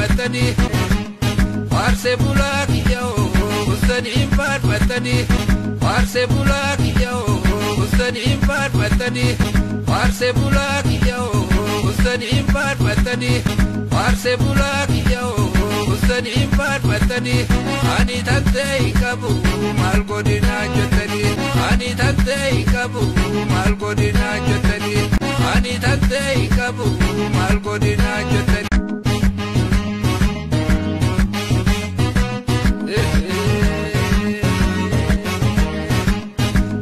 Faarfattanii faarsee bulaa kiyyoo saniin faarfattanii faarsee bulaa kiyyoo saniin faarfattanii faarsee bulaa kiyyoo saniin faarfattanii faarsee bulaa kiyyoo saniin faarfattanii ani tantee hin qabu maal godinaa jettanii ani tantee hin qabu maal godinaa jettanii ani tantee hin qabu maal godinaa jettanii.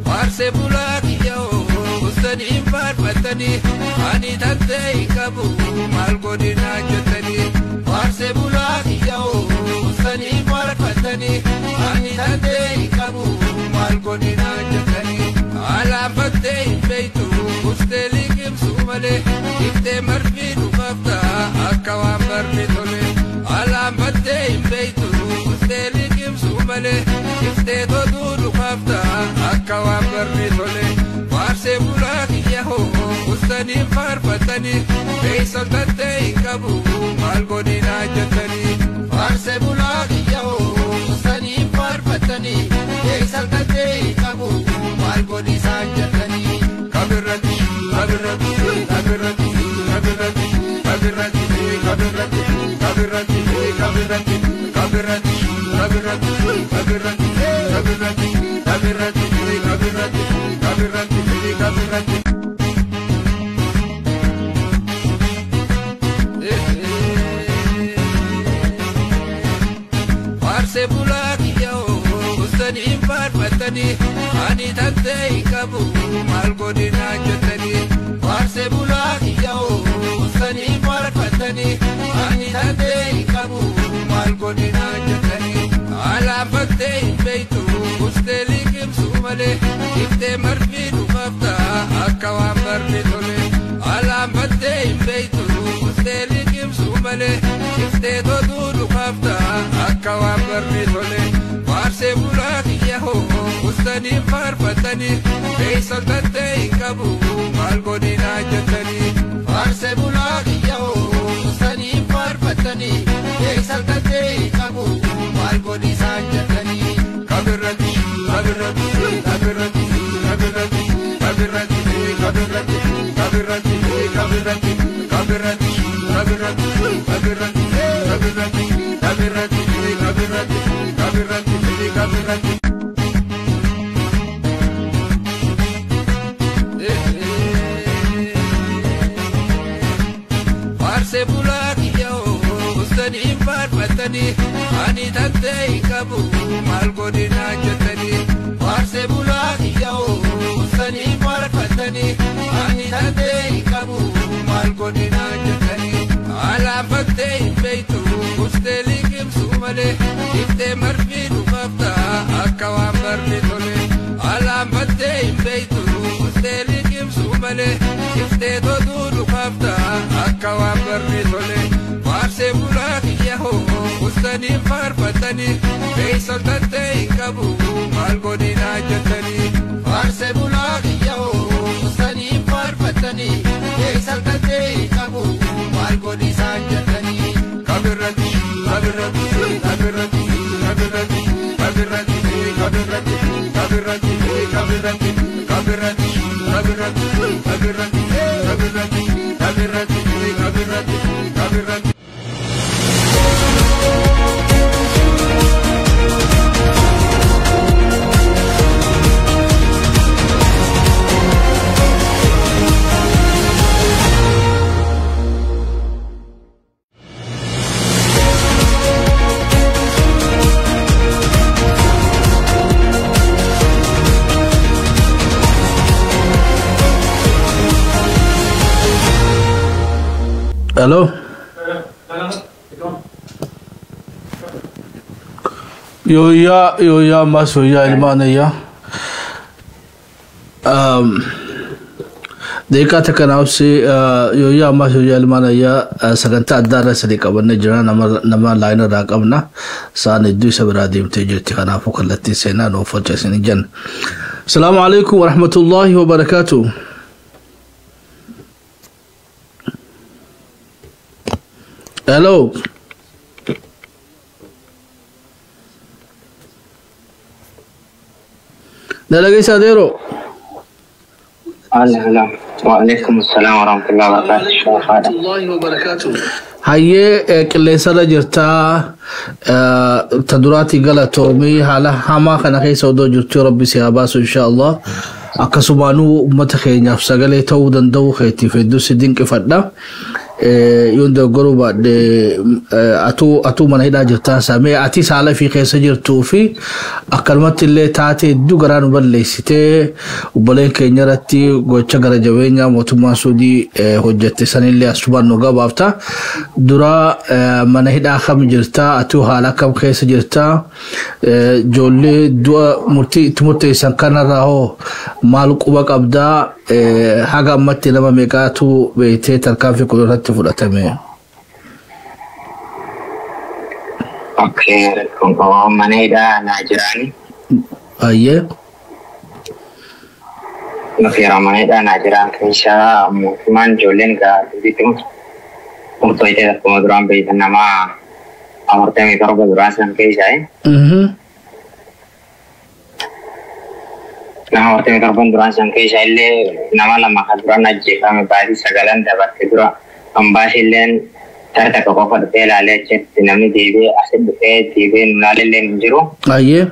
Faarsee bulaa kiyyoo saniin faarfattanii ani tantee hin qabu maal godinaa jettanii faarsee bulaa kiyyoo saniin faarfattanii ani tantee hin qabu maal godinaa jettanii alaanfattee hin beektu ustee liqimsuu malee iftee marfii dhufaafta akka waan barri tole alaanfattee hin beektu ustee liqimsuu malee iftee toluu dhufaafta akka waan barri tole faarsee bulaa kiyyoo ustaniin faarfattanii beeksisa tantee hin qabu maal godinaa jettanii faarsee bulaa kiyyoo ustaniin faarfattanii beeksisa tantee hin qabu maal godinaa jettanii kabirratti kabirratti kabirratti kabirratti kabirratti kabirratti kabirratti kabirratti kabirratti kabirratti kabirratti kabirratti kabirratti kabirratti kabirratti kabirratti. Faarsee bulaa kiyyoo saniin faarfattanii ani tantee hin qabu maal godinaa jettanii faarsee bulaa kiyyoo saniin faarfattanii ani tantee hin qabu maal godinaa jettanii alaanfattee hin beektu ustee liqimsuu malee iftee marfii dhufaafta akka waan barri tole alaanfattee hin beektu ustee liqimsuu malee iftee toluu dhufaafta akka waan barri tole faarsee bulaa kiyyoo ustaniin faarfattanii beeksisa tantee hin qabu maal godinaa jettanii faarsee bulaa kiyyoo ustaniin faarfattanii beeksisa tantee hin qabu maal godinaa jettanii kabirratti kabirratti kabirratti kabirratti kabirratti kabirratti kabirratti kabirratti kabirratti kabirratti kabirratti kabirratti kabirratti kabirratti kabirratti kabirratti. Faarsee bulaa kiyyoo saniin faarfattanii ani tantee hin qabu maal godinaa jettanii faarsee bulaa kiyyoo saniin faarfattanii ani tantee hin qabu maal godinaa jettanii alaanfattee hin beektu ustee liqimsuu malee iftee marfii dhufaafta akka waan barri tole alaanfattee hin beektu ustee liqimsuu malee iftee toluu dhufaafta akka waan barri tole faarsee bulaa kiyyoo ustaniin faarfattanii beeksisa tantee hin qabu maal godinaa jettanii faarsee bulaa kiyyoo ustaniin faarfattanii beeksisa tantee hin qabu maal godinaa jettanii kabirratti kabirratti kabirratti kabirratti kabirratti kabirratti kabirratti kabirratti kabirratti kabirratti kabirratti kabirratti kabirratti kabirratti kabirratti. Hello. Yooyyaa yooyyaa ammas yooyyaa ilmaan ayyaa. Daqiiqaa takka naafsi yooyyaa ammas yooyyaa ilmaan ayyaa sagantaa addaa irra sadii qabannee jira nama laayina irraa qabna sa'aan hedduu isa biraa deemtee jirti kanaafuu kallattiin seenaa nuuf hojjesin jenna. Salaamu alaikum wa rahmatullahi wa barakaatuh. Hello. Na dhageessaa deeroo? Waalaikum salam warahmatullahi wabarakatuh. Hayyee, qilleensarra jirtaa. Ta duraatii galatoomii. Haala hamaa kana keessa odoo jirtu Rabbi si haa baasu insha Allah. Akkasumaanuu uummata keenyaaf sagalee ta'uu danda'uu keetiif hedduu si dinqifadha. Yoon dogoggoruu baadhe atuu mana hidhaa jirtaa samee atis haala fi keessa jirtuu fi akkanumatti illee taatee hedduu garaa nu balleessitee obboleen keenya irratti gocha gara jabeenyaa mootummaan Suudii hojjette sanillee asumaan nu gabaafta. Dura mana hidhaa kam jirtaa? Atuu haala akkam keessa jirtaa? Ijoollee du'a murtii itti murteessan kanarraa hoo maal quba qabdaa? Haga ammatti nama meeqaatu beektee tarkaanfii kun irratti fudhatame? Okay, kun mana hidhaa naa jiraani. Ayyee. Yeroo mana hidhaa naa jiraan keessaa mootummaan ijoolleen gaa dubbitti murtooyte akkuma duraan beektan nama 47 duraan san keessaa. Nama 47 duraan san keessaa illee nama lama kan duraan ajjeefame baatii sagalan dabarte dura ambaasii illeen tara takka qofa dhufee ilaalee achitti namni deebi'ee asi dhufee deebi'ee nu ilaalee hin jiru. Ayyee.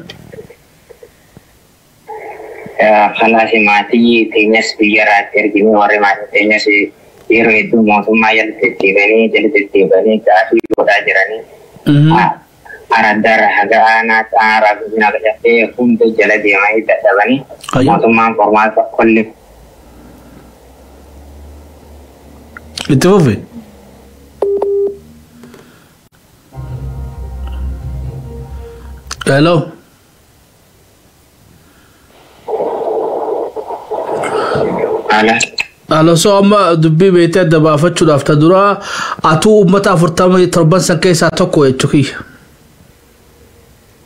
Kanaas maatii teenyas biyya irraatti ergine, warri maatii teenyas yeroo hedduu mootummaa jala deddeebi'anii jala deddeebi'anii gaafii godhaa jiranii. Araddaarra haga aanaa aanaa guddina qacattee hunda jala deemanii dadhabanii mootummaan formaata kolli. Itti fufi. Hello. Ala. Alo, so amma dubbii beektee adda baafachuudhaaf ta dura atuu uummata 47 san keessaa tokko jechuu kiyya.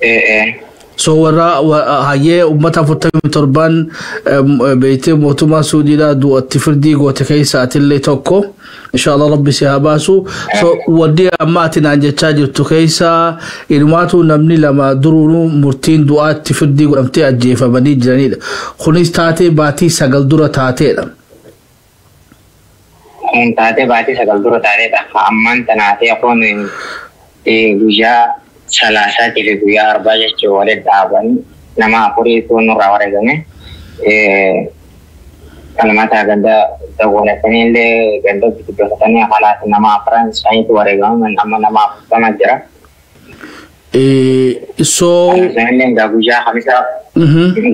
Ee. So warra hayyee uummata 47 beektee mootummaa Suudiidhaa du'atti firdii goote keessaa atillee tokko. Inshallah Rabbi si haa baasu. So wanni amma ati naan jechaa jirtu keessaa ilmaatu namni lama duruunuu murtiin du'aatti firdii godhamtee ajjeefamanii jiranidha. Kunis taatee baatii 9 dura taateedha. Kun taatee baatii 9 dura taateedha. Ammaan tanaatee kun guyyaa salaasaatii fi guyyaa arbaa jechuun walitti dhaabanii nama afuriitu nurraa wareegame. Kalmataa ganda dawwalatanii illee ganda guddatanii halaas nama afran isaaniitu wareegame, amma nama 40 jira. So. Isaanillee egaa guyyaa hamisaa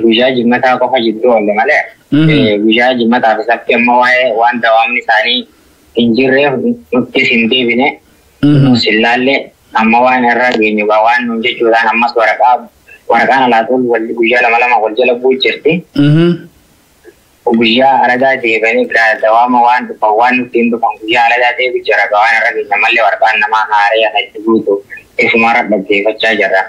guyyaa jimmataa qofa jidduu oolle malee guyyaa jimmataa fi sabti amma waa'ee waan dawaamni isaanii hin jirreef nuttis hin deebine, nus hin laalle. Amma waan irra geenyu waan nuun jechuudhaan ammas waraqaa waraqaan alaatuun wal guyyaa lama lama wal jala bu'u jirti. Guyyaa alagaa deebanii dawaama waan dhufan waan nutti hin dhufan guyyaa alagaa deebi jira waan irra geenya malee waraqaan namaa haaree kan itti guutu isumarra dhaggeeffachaa jirra.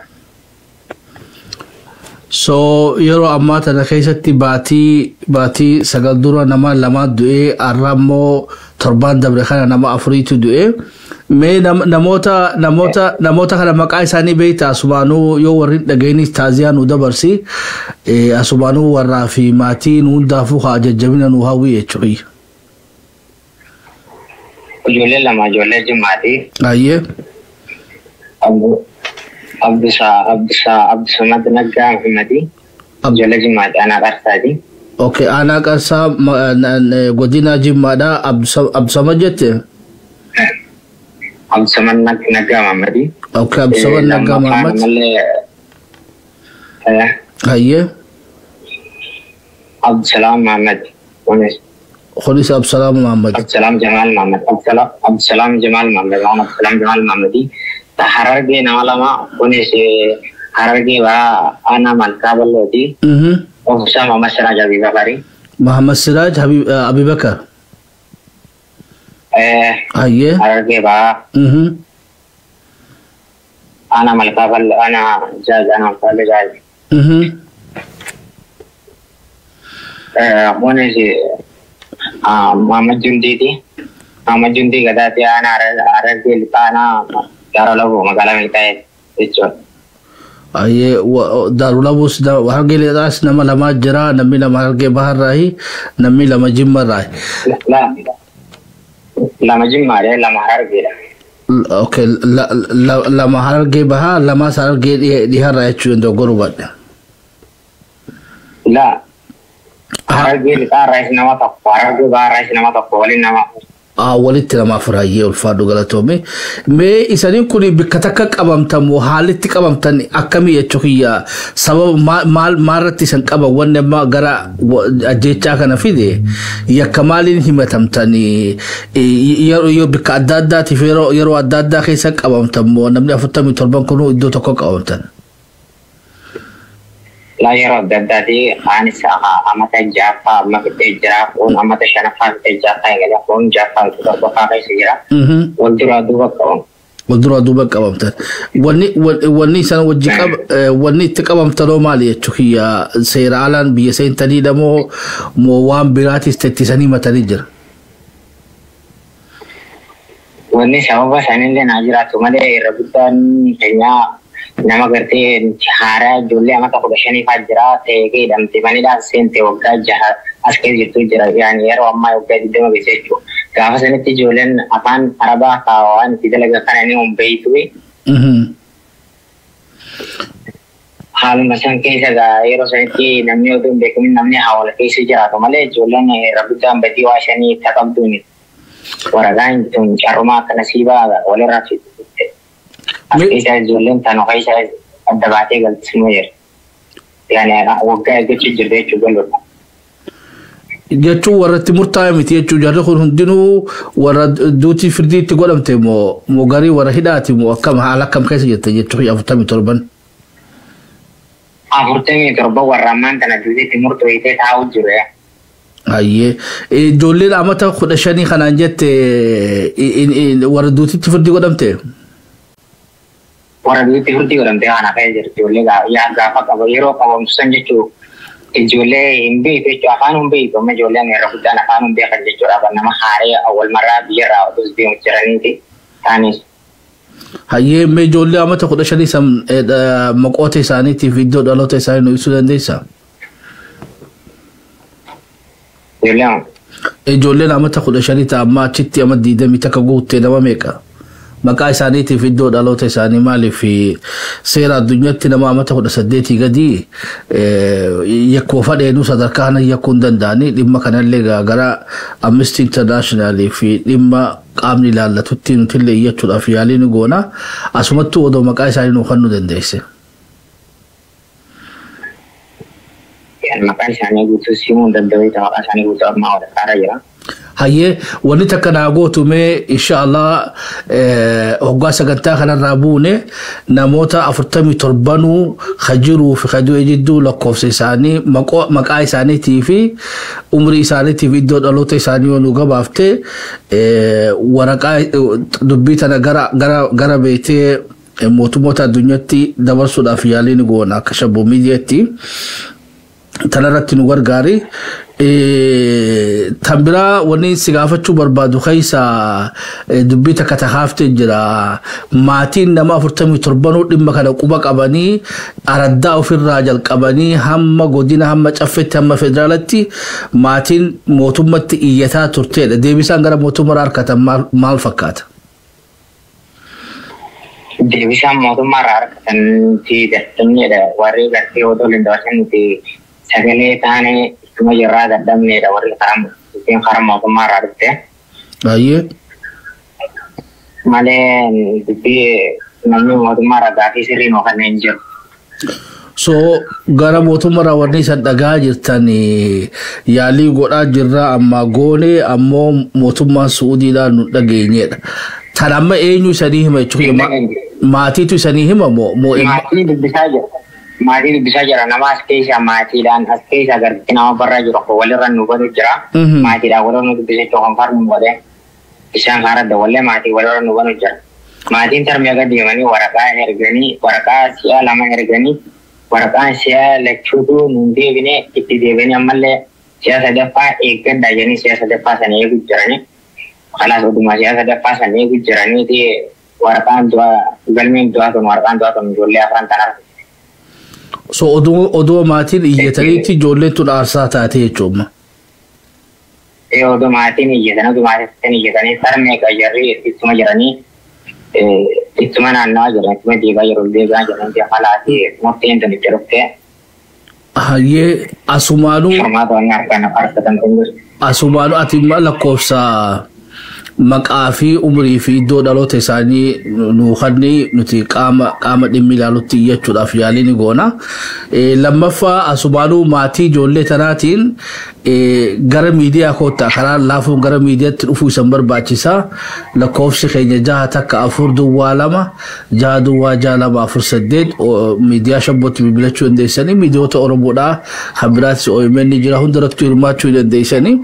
So yeroo ammaa tana keessatti baatii 9 dura nama lama du'ee, har'a immoo torbaan dabre kana nama afuriitu du'ee. Mee namoota kana maqaa isaanii beektaa? Asumaanuu yoo warri hin dhageenis taaziyaa nu dabarsi. Asumaanuu warraa fi maatii nu hundaafuu haa jajjabina nu hawwi jechuudha. Ijoollee lama ijoollee Jimmaati. Ayyee. Abdusamad Naggaa Muhammadi. Ijoollee Jimmaati, aanaa Qarsaati. Okay, aanaa Qarsaa, godina Jimmaadha. Abdusamad jette? Abdusamad Naggaa Muhammadi. Okay, Abdusamad Naggaa Muhammad. Ayyee. Abdusalaam Muhammad. Kunis. Kunis Abdusalaam Muhammad. Abdusalaam Jamaal Muhammad. Abdusalaam Jamaal Muhammad. Waan Abdusalaam Jamaal Muhammadi. Harargee nama lama, kunis Harargee waa aanaa Malkaa Ballooti. Obsa Muhammad Siraaj Abibakari. Muhammad Siraaj Abibakar. Ayyee. Harargee baa. Aanaa Malkaa Balloo, aanaa Jaaj, aanaa Malkaa Balloo Jaaj. Kunis Muhammad Jundiiti. Muhammad Jundii Gadaati, aanaa Harargee lixaa, aanaa Gaara Laboo magaalaa Milkaa'ee jechuudha. Ayyee, Daarulabuus Harargee Lixaas nama lamaa jira, namni lama Harargee Baharraahi, namni lama Jimmarraahi. Lama Jimmaadha, lama Harargeedha. Okay, lama Harargee Bahaa, lamaas Harargee Dhiharraa jechuu dogoggoruu baadhe. La. Harargee Lixaarraas nama tokko, Harargee Baharraas nama tokko, waliin nama afur. Walitti nama afur. Hayyee, ulfaadhu, galatoome. Mee isaniin kun bikka takka qabamtan moo haalitti qabamtan akkamii jechuu kiyya, sababa maal maalirratti isan qaban? Wanni amma gara ajjechaa kana fide yakka maaliin himatamtanii? Yeroo bikka adda addaatiif yeroo adda addaa keessa qabamtan moo namni 47 kun iddoo tokko qabamtan? La, yeroo adda addaati. Kaanis amata ja'affaa amma fixee jira. Kun amata shanaffaa fixee, ja'affaa eegale. Kun ja'affaa fixee torbaffaa keessa jira. Wal duraa duuba qabamu. Wal duraa duuba qabamtan. Wanni isaan wajji qab wanni itti qabamtanoo maali jechuu kiyya, seera alaan biyya seentaniidha moo waan biraatis tettisanii matanii jira? Wanni sababa sanillee naa jiraatu malee, irra guddaan keenyaa nama gartee haaraa, ijoollee amata 15 fa'aa jira ta'ee hidhamte manidhaan seente, waggaa 6 as keessa jirtu jira. Yaani yeroo ammaa waggaa 20 keessa jechuudha. Gaafa sanitti ijoolleen afaan Arabaa waan itti dalaga kana ni humbeeytu. Haaluma san keessa yeroo sanitti namni oduu hin beekamin namni hawaasa keessa jiraatu malee, ijoolleen irra guddaan badii waa shanii taqabduuni. Waraqaan tun carrumaa akka nasiibaa walirraa fidde. As keessa ijoolleen tanu keessa adda baatee galtisuma jira. Yaani waggaa eeggachuu jirti jechuu galuudha. Jechuun warra itti murtaa'e miti jechuun, jarri kun hundinuu warra duutii firdii itti godhamte moo garii warra hidhaati moo akkam, haala akkam keessa jirte jechuun 47? 47 warra ammaan tana duutiitti murtooyitee taa'u jiru. Hayyee, ijoolleen amata 15 kanaan jette warra duutiitti firdii godhamte? Warra duutiitti firdii godhamte kana keessa jirti ijoollee gaafa qaba yeroo qabamtu san jechuun ijoollee hin beektu jechuudha, afaan hin beektu. Amma ijoolleen irra guddaan afaan hin beekan jechuudha, nama haaree awwal marraa biyyarraa otus deemu jiraniiti taanis. Hayyee, mee ijoollee amata 15 san maqoota isaaniitiif iddoo dhaloota isaanii nu ibsuu dandeessaa? Ijoolleen? Ijoolleen amata 15 ta'a amma achitti ama 21 guuttee nama meeqa? Maqaa isaaniitiif iddoo dhaloota isaanii. Maaliif, seera addunyaatti nama amata 18 gadi yakkoo fadheenuu sadarkaa kana yakkuu hin danda'anii. Dhimma kanallee gara Amnesty International fi dhimma qaamni ilaallatutti nutillee iyyachuudhaaf yaalii ni goona. Asumattuu odoo maqaa isaanii nuu kennuu dandeesse. Maqaan isaanii guutuu simuu hin danda'u, maqaa isaanii guutuu ammaa walakkaarra jira. Hayyee, wanni takka naa gootu mee, insha Allah hoggaa sagantaa kanarraa buune namoota 47nuu ka jiruu fi ka du'e jidduu lakkoofsa isaanii, maqaa isaaniitii fi umrii isaaniitii fi iddoo dhaloota isaanii yoo nu gabaafte, waraqaa dubbii tana gara beetee mootummoota addunyaatti dabarsuudhaaf yaalii ni goona akka Shabboo Miidiyaatti. Tanarratti nu gargaari. Tan biraa wanni si gaafachuu barbaadu keessa dubbii takka takaaftee jira. Maatiin nama 47nuu dhimma kana quba qabanii, araddaa ofirraa jalqabanii hamma godina, hamma caffetti, hamma federaalatti maatiin mootummatti iyyataa turteedha. Deebisaan gara mootummaa harkatan maal fakkaata? Deebisaan mootummaa irraa harkatan dadhabneedha. Warri gartee otoo hin dabarsin nuti sagalee taane ittuma jirraa, dadhabneedha warri karaa mootummaa irraa dhufte. Baay'ee. Malee dubbii namni mootummaa irraa gaafii sirrii nuu kanneen hin jiru. So gara mootummaa wanni isan dhagaa jirtan, yaalii godhaa jirra, amma goone ammoo mootummaan Suudiidhaan nu dhageenyedha. Tan amma eenyu isanii hima jechuudha? Maatiitu isanii hima moo? Maatii dubbisaa jira. Maatii dubbisaa jira. Nama as keessa maatiidhaan as keessa gartee nama barraa jiru walirra nu godhu jira. Maatiidhaan walirra nu dubbisa jechuudha, kan nu godhe. Isaan karaa dawwallee maatii walirra nu godhu jira. Maatiin tarmee gad deemanii waraqaa erganii, waraqaa si'a lama erganii, waraqaan si'a lachuutu nu deebine. Itti deebinee ammallee si'a sadaffaa eeggadhaa jedhanii si'a sadaffaa sana eegu jiranii. Kanaas oduma si'a sadaffaa sana eegu jiraniiti waraqaan du'aa, galmeen du'aa sun, waraqaan du'aa sun ijoollee afran tanaaf So oduu maatiin iyyataniitti ijoolleen tun aarsaa taate jechuudha. Oduu maatiin iyyatan oduu maatiin iyyatanii sarmee qayyarri ittuma jiranii ittuma naannawaa jiran ittuma deegaa jiru deegaa jiran halaati murteen tun itti dhuftee. Hayyee asumaanuu. Furmaata wanni harkaan harkatan kun jiru. Asumaanuu ati lakkoofsa maqaa fi umrii fi iddoo dhaloota isaanii nuu kanni nuti qaama dhimmi ilaalutti iyyachuudhaaf yaalii ni goona. Lammaffaa asumaanuu maatii ijoollee tanaatiin gara miidiyaa koottaa karaa laafuun gara miidiyaatti dhufuu isan barbaachisa. Lakkoofsi keenya 6 1 4 0 2 6 0 6 2 4 8 miidiyaa shabbootti bilbilachuu dandeessanii miidiyoota Oromoodhaa kan biraattis OMN ni jira hundarrattuu hirmaachuu dandeessanii.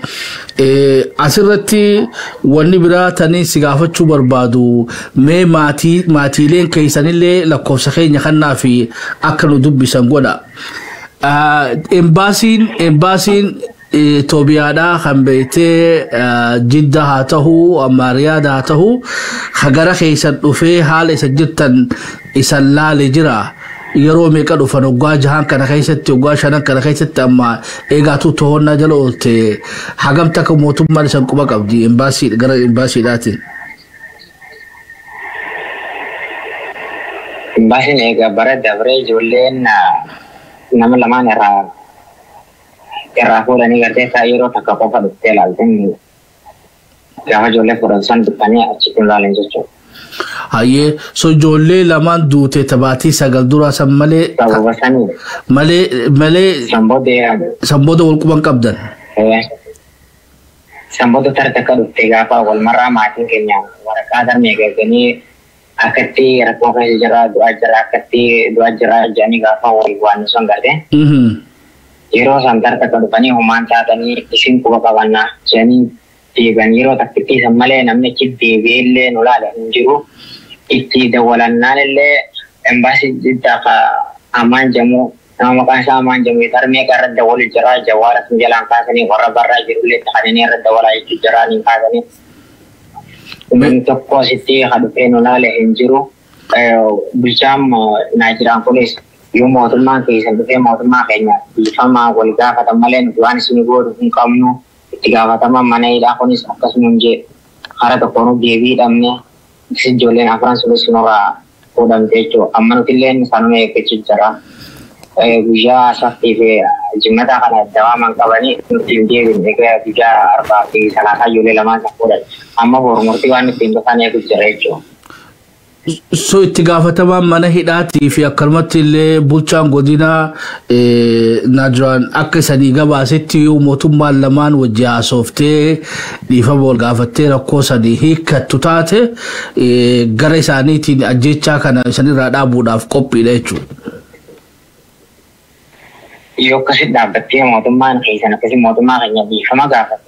Asirratti wanni biraa tanii si gaafachuu barbaadu mee maatiileen keessanillee lakkoofsa keenya kannaa fi akka nu dubbisan godha. Embaasiin Itoophiyaadhaa kan beektee Jidda haa ta'uu amma Riyaada haa ta'uu gara keessan dhufee haala isa jirtan isan laale jira. Yeroo meeqa dhufan waggaa 6 kana keessatti waggaa 5 kana keessatti amma eegaatu to'annaa jala oolte hagam takka mootummaan isan quba qabdi embaasii gara embaasiidhaatiin. Embaasiin egaa bara dabree ijoolleen nama lamaan irraa fuudhanii gartee isaa yeroo takka qofa dhuftee ilaalteen gaafa ijoollee fuudhan san dhufanii achitti ilaalan jechuudha. Hayyee so ijoollee lamaan duute tabaatii 9 duraa san malee malee san booda wal quban qabdan. San booda tara takka dhuftee gaafa wal marraa maatiin keenya waraqaa darmee galganii akkatti rakkoo keessa jira du'aa jira akkatti du'aa jira jedhanii gaafa wal waan sun garte. Yeroo san tara takka dhufanii homaan taatanii isin quba qabannaa jedhanii deebi'an yeroo takkitti san malee namni achi deebi'ee illee nu laala hin jiru. Itti dawwalannaan illee embaasii Jiddaa Amaan jedhamu nama maqaan isaa Amaan jedhamu tarmee irra dawwalu jira jawaara sun jalaan kaasanii warra barraa jiru illee taa'anii irra dawwalaa jechuu jira ni kaasanii. Namni tokko asitti dhufee nu laala hin jiru. Bulchaan Naajiraan kunis yoo mootummaan keessan dhufee mootummaa keenya dhiifamaa wal gaafatan malee nuti waan isin godhu hin qabnu. Itti gaafatamaan mana hidhaa kunis akkasuma hin jedhu hara tokkoon deebii dhabne ijoolleen afran sunis nurraa fuudhamte jechuudha. Amma nuti illee sanuma eeggachuu jira. Guyyaa saftii fi jimmata kana dawaaman qabanii nuti hin deebine egaa guyyaa 4 fi 3 ijoollee lamaan san fuudhan. Amma boru murtii waan nuti hin dhufan eegu jira jechuudha. So itti gaafatamaan mana hidhaatii fi akkanumatti illee bulchaan godinaa Naajiraan akka isanii gabaasetti yoo mootummaan lamaan wajji haasoftee dhiifama wal gaafattee rakkoo sanii hiikkattu taate gara isaaniitiin ajjechaa kana isanirraa dhaabuudhaaf qophiidha jechuudha. Yoo akkasitti dhaabbattee mootummaan keessan akkasii mootummaa keenya dhiifama gaafate.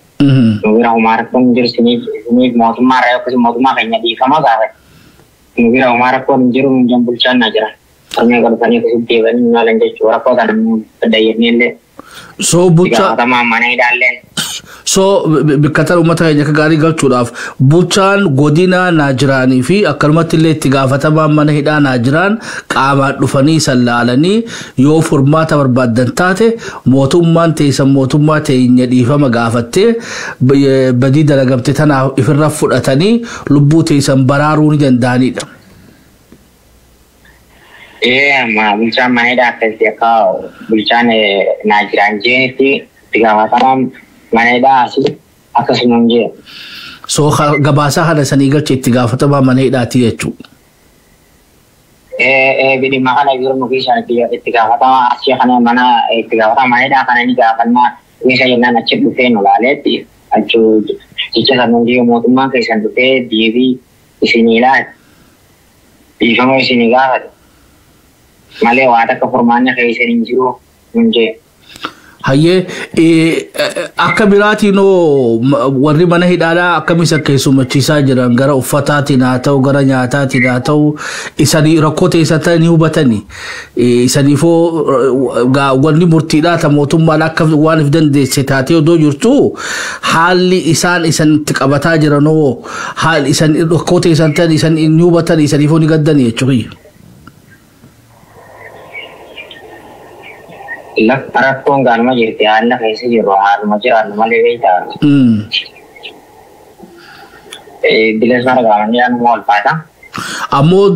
Nu bira homaa rakkoon hin jiru isiniif mootummaa irraa akkasii mootummaa keenya dhiifama gaafate. Nu bira homaa rakkoon hin jiru hundaan bulchaan na jira. Sarmee galfanii akkasitti deebanii maalan jechuudha rakkoo kana nu dayyannee illee. So bulchaa. Gaafatamaa mana hidhaalleen. So bakka tana uummata keenya akka gaarii galchuudhaaf bulchaan godinaa Naajiraanii fi akkanumatti illee itti gaafatamaan mana hidhaa Naajiraan qaamaan dhufanii isan laalanii yoo furmaata barbaaddan taate mootummaan teessan mootummaa teenya dhiifama gaafattee badii dalagamte tanaaf ifirra fudhatanii lubbuu teessan baraaruu ni danda'anidha. Bulchaan mana hidhaa akkasitti akka bulchaan Naajiraan jeenitti itti gaafatamaan mana hidhaa asii akkasuma hin jiru. So gabaasaa kana sanii galche itti gaafatamaa mana hidhaati jechuudha. Dhimma kana jiru nu keessaan itti gaafatamaa asii kana mana itti gaafatamaa mana hidhaa kana ni gaafannaa keessa jennaan achi dhufee nu laaleetti achi jecha sana hundee mootummaan keessan dhufee deebii isinii laate dhiifama isinii gaafate malee waan takka furmaanni keessan hin jiru hin jiru. Hayyee akka biraatiin warri mana hidhaadhaa akkam isa keessummachiisaa jiran gara uffataatiin haa ta'u gara nyaataatiin haa ta'u isanii rakkoo teessatan ni hubatani. Isaniifoo wanni murtiidhaa ta mootummaan akka waan if dandeesse taatee odoo jirtu haalli isaan isanitti qabataa jiranoo haalli isan rakkoo teessatan isan ni hubatani isaniifoo ni gaddani jechuudha. Rakkoon gaanuma jirti haala keessa jirru haaluma jiraannu malee beektaa. Bilisummaa gaafannee yaaduma ulfaata. Ammoo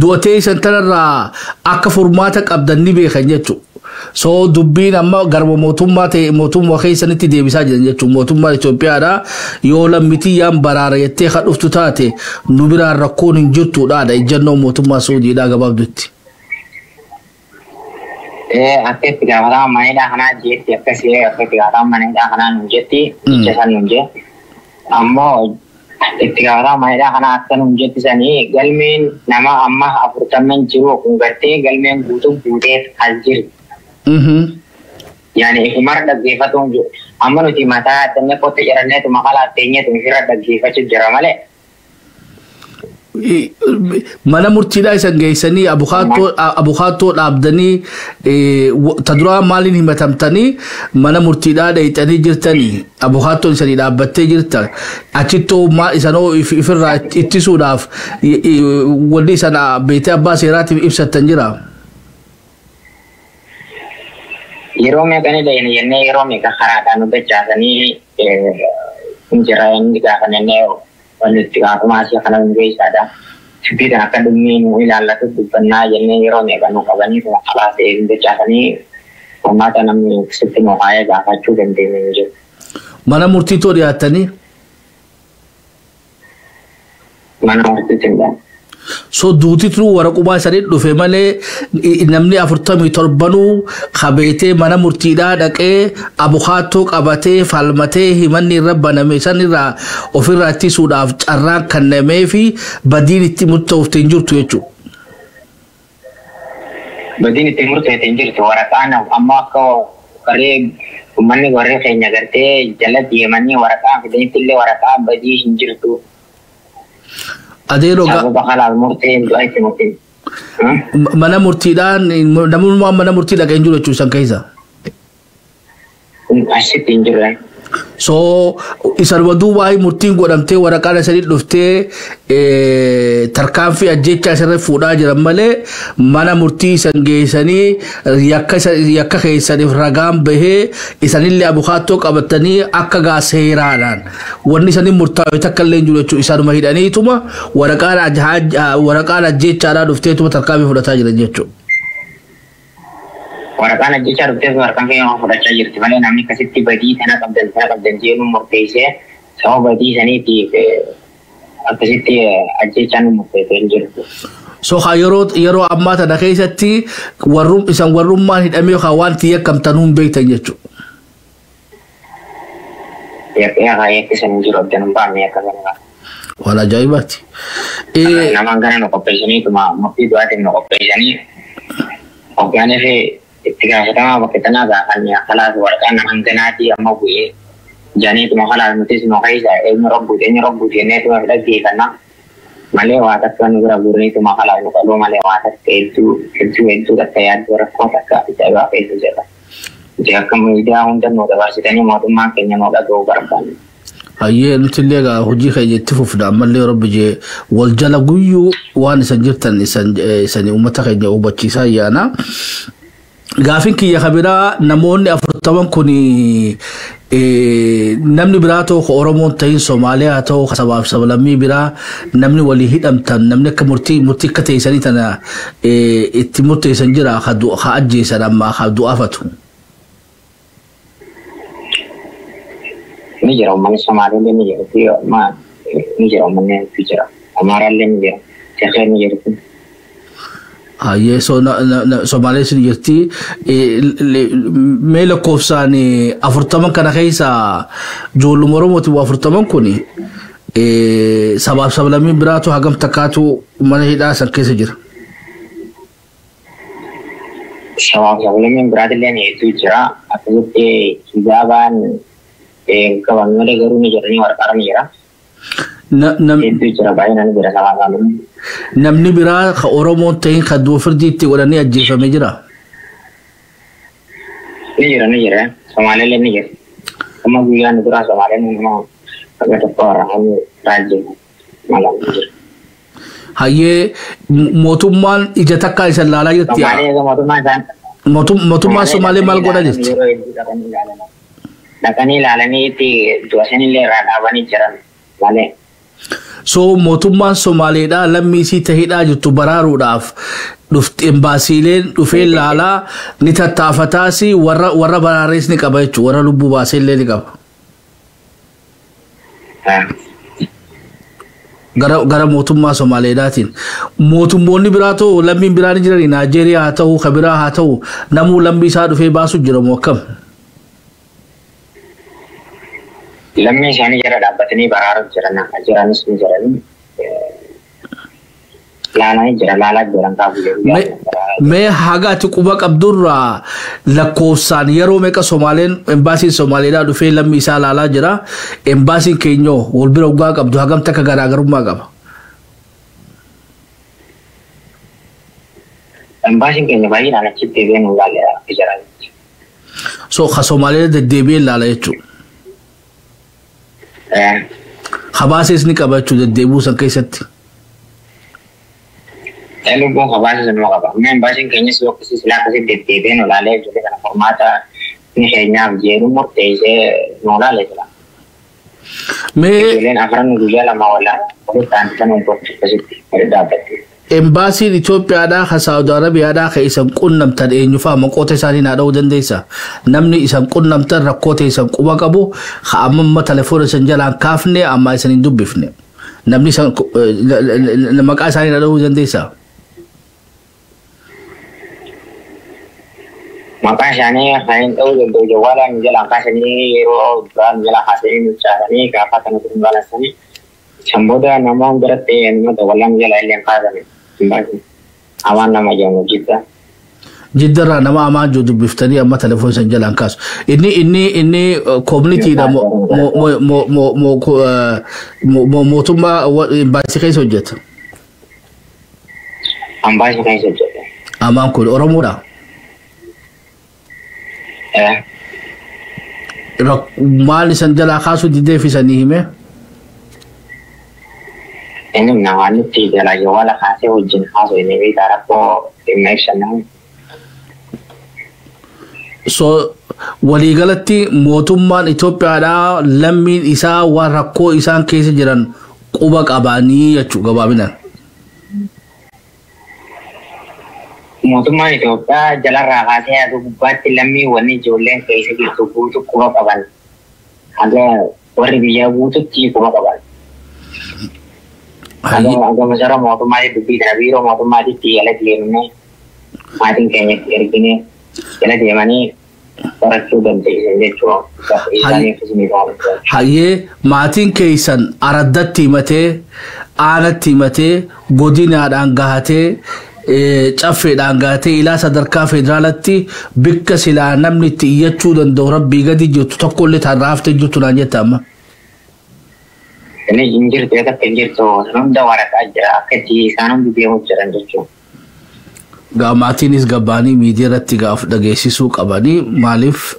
du'atee isan tanarraa akka furmaata qabdan ni beekan jechuudha. So dubbiin amma garba mootummaa ta'e mootummaa keessanitti deebisaa jiran jechuudha. Mootummaan Itoophiyaadha yoo lammitiyyaan baraara jettee kan dhuftu taate nu biraan rakkoon hin jirtudha ejjennoo mootummaa Suudiidhaa gabaabdutti. Akka itti gaafatamaa mana hidhaa kanaa jetti akkasii akka itti gaafatamaa mana hidhaa kanaa nuun jetti jecha san nuun jee. Ammoo itti gaafatamaa mana hidhaa kanaa akka nuun jetti sanii galmeen nama amma 40 jiru kun gartee galmeen guutuun guutee as jirti. Yani ifumara dhaggeeffatuun jiru. Amma nuti mataa addannee qotte jedhanneetu maqalaa teenyeetu ifirra dhaggeeffachuu jira malee. Mana murtiidhaa isan geessanii abukaattoo dhaabdanii ta duraa maaliin himatamtanii mana murtiidhaa dheeyxanii jirtanii abukaattoon isanii dhaabbattee jirta achittoo maal isanoo ifirraa ittisuudhaaf wanni isan beetee abbaa seeraatiif ibsattan jira. Yeroo meeqa ni dhayne jennee yeroo meeqa karaadhaan nu dachaasanii injira inni gaafannee wanni itti gaafatamaa asii kana nu geessaadha. Dubbii kana akka dhimmi nu ilaallatu dubbannaa jennee yeroo meeqa nu qabanii karaa ta'e nu dachaasanii furmaata namni sitti nu kaayee gaafachuu dandeenye hin jiru. Mana murtiitoo dhiyaattanii? Mana murtiitti hin dhiyaanne. So duutitu waraqubaa isaanii dhufe malee namni 47 qabeetee mana murtiidhaa dhaqee abukaattoo qabatee falmatee himanni irra baname san irraa ofirraa ittisuudhaaf carraan kennamee fi badiin itti murtoofte hin jirtu jechuudha. Badiin itti murtoofte hin jirtu waraqaan ammoo akka warri uummanni warri keenya gartee jala deemanii waraqaa fidanitti illee waraqaa badii hin jirtu. Adeeroo mana murtiidhaan namummaa mana murtii dhaqee hin jiru jechuun isaan keessa. Asitti hin jiru. So isanuma duubaa murtiin godhamtee waraqaan isanii dhuftee tarkaanfii ajjechaa isarra fuudhaa jiran malee mana murtii isan geessanii yakka keessaniif ragaan bahee isanillee abukaattoo qabatanii akka gaa seeraadhaan wanni isanii murtaa'e takka illee hin jiru jechuudha. Isanuma hidhaniituma waraqaan ajjechaadhaa dhufteetuma tarkaanfii fudhataa jiran jechuudha. Waraqaan ajjechaa dhuftee waraqaan keenya fudhachaa jirti malee namni akkasitti badii kana qabdan jedhu murteessee sababa badii saniitiif akkasitti ajjechaa nu murteessee hin jirtu. So yeroo ammaa tana keessatti isan warrummaan hidhamee yookaan waan itti yakkamtanuu hin beektan jechuudha. Yakka yakkisan hin jiru abdan hin baafne yakka sana. Waan ajaa'ibaati. Namaan kana nu qopheessaniituma murtii du'aatiin nu qopheessanii hoggaanii fi itti gaafatamaa bakka tanaa gaafanne kalaas waraqaan nama hanganaatii amma bu'ee janiituma kalaas nutis nu keessa eenyu rabbuuti jenneetuma dhaggeeffanna malee waa takka nu bira guurniituma kalaas nu qaluu malee waa takka hedduu hedduu hedduu takka yaaddoo rakkoo takka ajaa'ibaa keessa jira. Nuti akka miidiyaa hunda nu dabarsitanii mootummaan keenya nu dhaga'uu barbaanna. Hayyee nuti illee egaa hojii keenya itti fufna ammallee rabbi jee wal jala guyyuu waan isan jirtan isan uummata keenya hubachiisaa ayyaana. Gaafin kiyya kabiraa namoonni 40 kun namni biraa ta'u ka Oromoon ta'in Somaaliyaa ta'u ka sabaaf sablammii biraa namni walii hidhamtan namni akka murtii akka teessanii tana itti murteessan jira ka ajjeesan ammaa ka du'aafatu. Ni jira uummanni Somaalillee ni jira ni jira uummanni ni jira Amaaraallee ni jira Tigree ni jirti. Hayyee Somaalees ni jirti. Mee lakkoofsaan 40 kana keessa ijoolluma Oromooti 40 kun sabaaf sablammiin biraatu hagam takkaatu mana hidhaa san keessa jira. Sabaaf sablammiin biraatillee hedduu jira. Akkasitti hijaabaan qaban malee garuu ni jiranii waraqaarra ni jira. Hedduu jira baay'inaan jira sabaaf sablammiin. Namni biraa ka Oromoon ta'in ka du'a firdiitti godhanii ajjeefamee jira. Ni jira ni jira. Somaaliillee ni jira. Amma guyyaan duraa Somaaleen nama akka tokko warraanii raajii malaan ni jira. Hayyee mootummaan ija takkaa isan laalaa jirti. Somaalee mootummaan isaan Mootummaan Somaalee maal godhaa jirti? Dhaqanii ilaalanii itti du'a sanillee irraa dhaabanii jiran malee. So mootummaan Somaaleedhaa lammii isii tahidhaa jirtu baraaruudhaaf dhufti embaasiileen dhufee laalaa ni tattaafataas warra baraarees ni qaba jechuudha, warra lubbuu baasee illee ni qaba. Gara mootummaa Somaaleedhaatiin. Mootummoonni biraa ta'u lammiin biraa ni jirani, Naajeeriyaa haa ta'u, ka biraa haa ta'u, namuu lammii isaa dhufee baasuu jira moo akkam? Lammii isaanii jala dhaabbatanii baraaruuf jiran jiranis ni jiranii. Laalanii jira, laalaa jiran kaafu jedhu. Mee haga ati quba qabdurraa lakkoofsaan yeroo meeqa Somaaleen embaasiin Somaaleedhaa dhufee lammii isaa laalaa jira? Embaasiin keenyoo wal bira dhugaa qabdu hagam takka garaagarummaa qaba? Embaasiin keenya baay'inaan achitti deebi'ee nu ilaalee jira. So ka Somaalee deddeebi'ee ilaala jechuudha. Habaasees ni qaba jechuudha deddeebi'uu san keessatti. Lubbuun habaasees ni qaba. Amma embaasiin keenyas yoo akkasii silaa akkasii deddeebi'ee nu ilaalee jiru kana formaata ni keenyaaf jedhu murteessee nu ilaalee jira. Mee Ijoolleen afran guyyaa lama walaa walitti aansisan akkasitti walitti dhaabbatti. Embaasiin Itoophiyaadhaa ka Saawud Arabiyaadhaa ka isan qunnamtan eenyufaa, maqoota isaanii naa dha'uu dandeessa? Namni isan qunnamtan rakkoota isan quba qabu ka amma amma telefoona isan jalaan kaafne, amma isan hin dubbifne. Namni isan maqaa isaanii naa dha'uu dandeessa? Maqaa isaanii kan hin dha'uu danda'u, jawwaala nu jalaan kaasanii, yeroo duraan nu jalaa kaasanii nu caasanii gaafa kanatti nu balassanii. San booda namoonni biratti nama dawwalaa nu jalaa illee hin kaasani. Amaan nama jedhamu Jidda. Jiddarraa nama amaan jiru dubbiftanii amma telefoona isan jalaan kaasu. Inni koominiitiidha moo mootummaa embaasii keessa hojjeta? Embaasii keessa hojjeta. Amaan kun Oromoodha? Maal isan jalaa kaasuu dideef isanii hime? Inni namaan nutti jalaa jawwaala kaasee wajjin haasoo inni beekaa rakkoo dhimma ibsanna. So waliigalatti mootummaan Itoophiyaadhaa lammiin isaa waan rakkoo isaan keessa jiran quba qabanii jechuudha gabaabinaan. Mootummaan Itoophiyaa jalarraa kaasee haga gubbaatti lammii wanni ijoolleen keessa jirtu guutuu quba qaban. Haga warri biyyaa guututti quba qaban. Haga masara mootummaatti dubbii kana biiroo mootummaatitti jala deemnee maatiin keenyatti erginee jala deemanii barachuu dandeessan jechuudha. Hayyee, maatiin keessan araddatti himatee, aanatti himatee, godinaadhaan gahatee, caffeedhaan gahatee, ilaa sadarkaa federaalatti bikka silaa namni itti iyyachuu danda'u rabbii gadi jirtu tokkollee tarraa haftee jirtu naan jetta amma. Inni hin jirtu, akka hin jirtu hunda waraqaa jira, akka itti isaan hundi deemuu jiran jechuudha. Gaa maatiinis gabbaanii miidiyaa irratti gaaf dhageessisuu qabanii, maaliif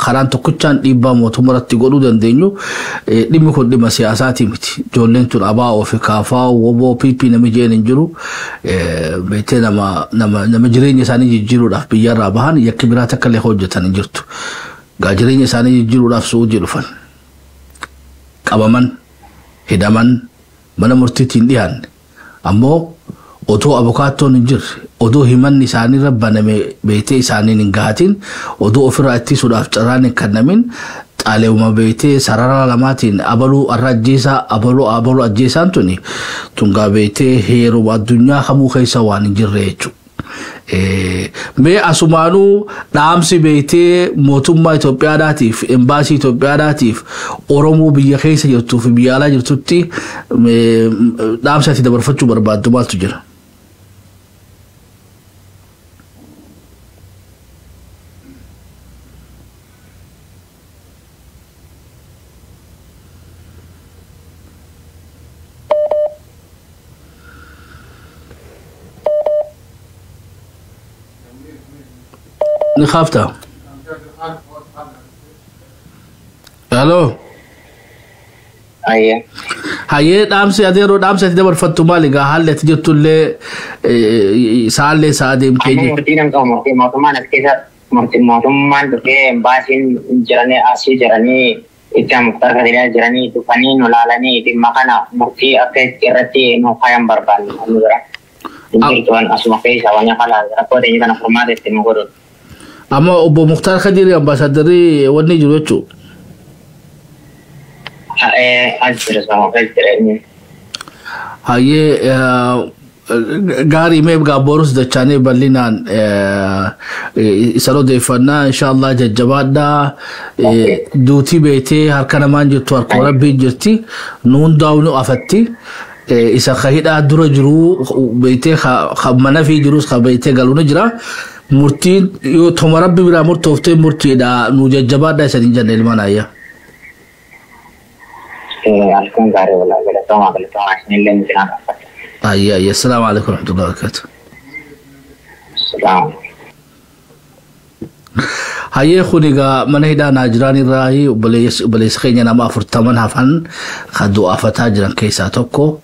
karaan tokkichaan dhiibbaa mootummaa irratti godhuu dandeenyu, dhimmi kun dhimma siyaasaatii miti. Ijoolleen tun ABO fi KFO, WBO, PP namni jeen hin jiru. Beektee nama jireenya isaanii jijjiiruudhaaf biyyarraa bahan, yakki biraa takka illee hojjetan hin jirtu. Gaa jireenya isaanii jijjiiruudhaaf Su'uudii dhufan. Qabaman, hidhaman, mana murtiitti hin dhiyaanne. Ammoo otoo abukaattoon hin jirre, odoo himanni isaaniirra baname beektee isaaniin hin gahatin, odoo ofirraa ittisuudhaaf carraan hin kennamin, xaaleewuma beektee sarara lamaatiin abaluu arra ajjeesaa, abaluu abaluu ajjeesaan tuni tungaa beektee heeruma addunyaa kamuu keessa waan hin jirre jechuudha. Mee asumaanuu dhaamsi beektee mootummaa Itoophiyaadhaatiif, embaasii Itoophiyaadhaatiif, Oromoo biyya keessa jirtuu fi biyya alaa jirtutti dhaamsa ati dabarfachuu barbaaddu maaltu jira? Ni kaaftaa? Hello? Ayyee. Hayyee, dhaamsi ati yeroo dhaamsi ati dabarfattu maali gaa? Haalli ati jirtullee saallee sa'a deemtee Amma jirti. murtii nan qabu, murtii mootummaan as keessa, murtii mootummaan dhufee embaasiin jiranii asii jiranii itti Muktaar Kadiraa jiranii dhufanii nu laalanii dhimma kana murtii akka irratti nu kaayan barbaanne nu bira. Hin jirtu asuma keessa waan kana rakkoo ta'e kana furmaata itti nu godhu. Amma obbo Muktaar Kadirii ambaasaaddarri wanni jiru jechuudha. As jira, sama as jira inni. Hayyee, gaarii. Mee gaa borus dachaanii bal'inaan isa odeeffannaa inshallah. Jajjabaadhaa. Duutii beetee harka namaan jirtu, harka rabbiin jirti, nu hundaa'u nu afatti. Isa ka hidhaa dura jiru beetee ka mana fi jirus ka beetee galuu ni jira. Murtiin yoo toma rabbi biraa murtooftee murtiidha. Nu jajjabaadhaa isa hin jenne ilmaan ayyaa. Halkan gaarii walaa, galatoomaa, galatoomaa, isinillee nu cinaa dhaabbata. Ayyaa ayyaa, assalaamu alaikum warahmatullahi wabarakatuh. Salaamu. Hayyee, kun egaa mana hidhaa Naajiraan irraa obboleessa keenya nama 40 hafan kan du'aafataa jiran keessaa tokko.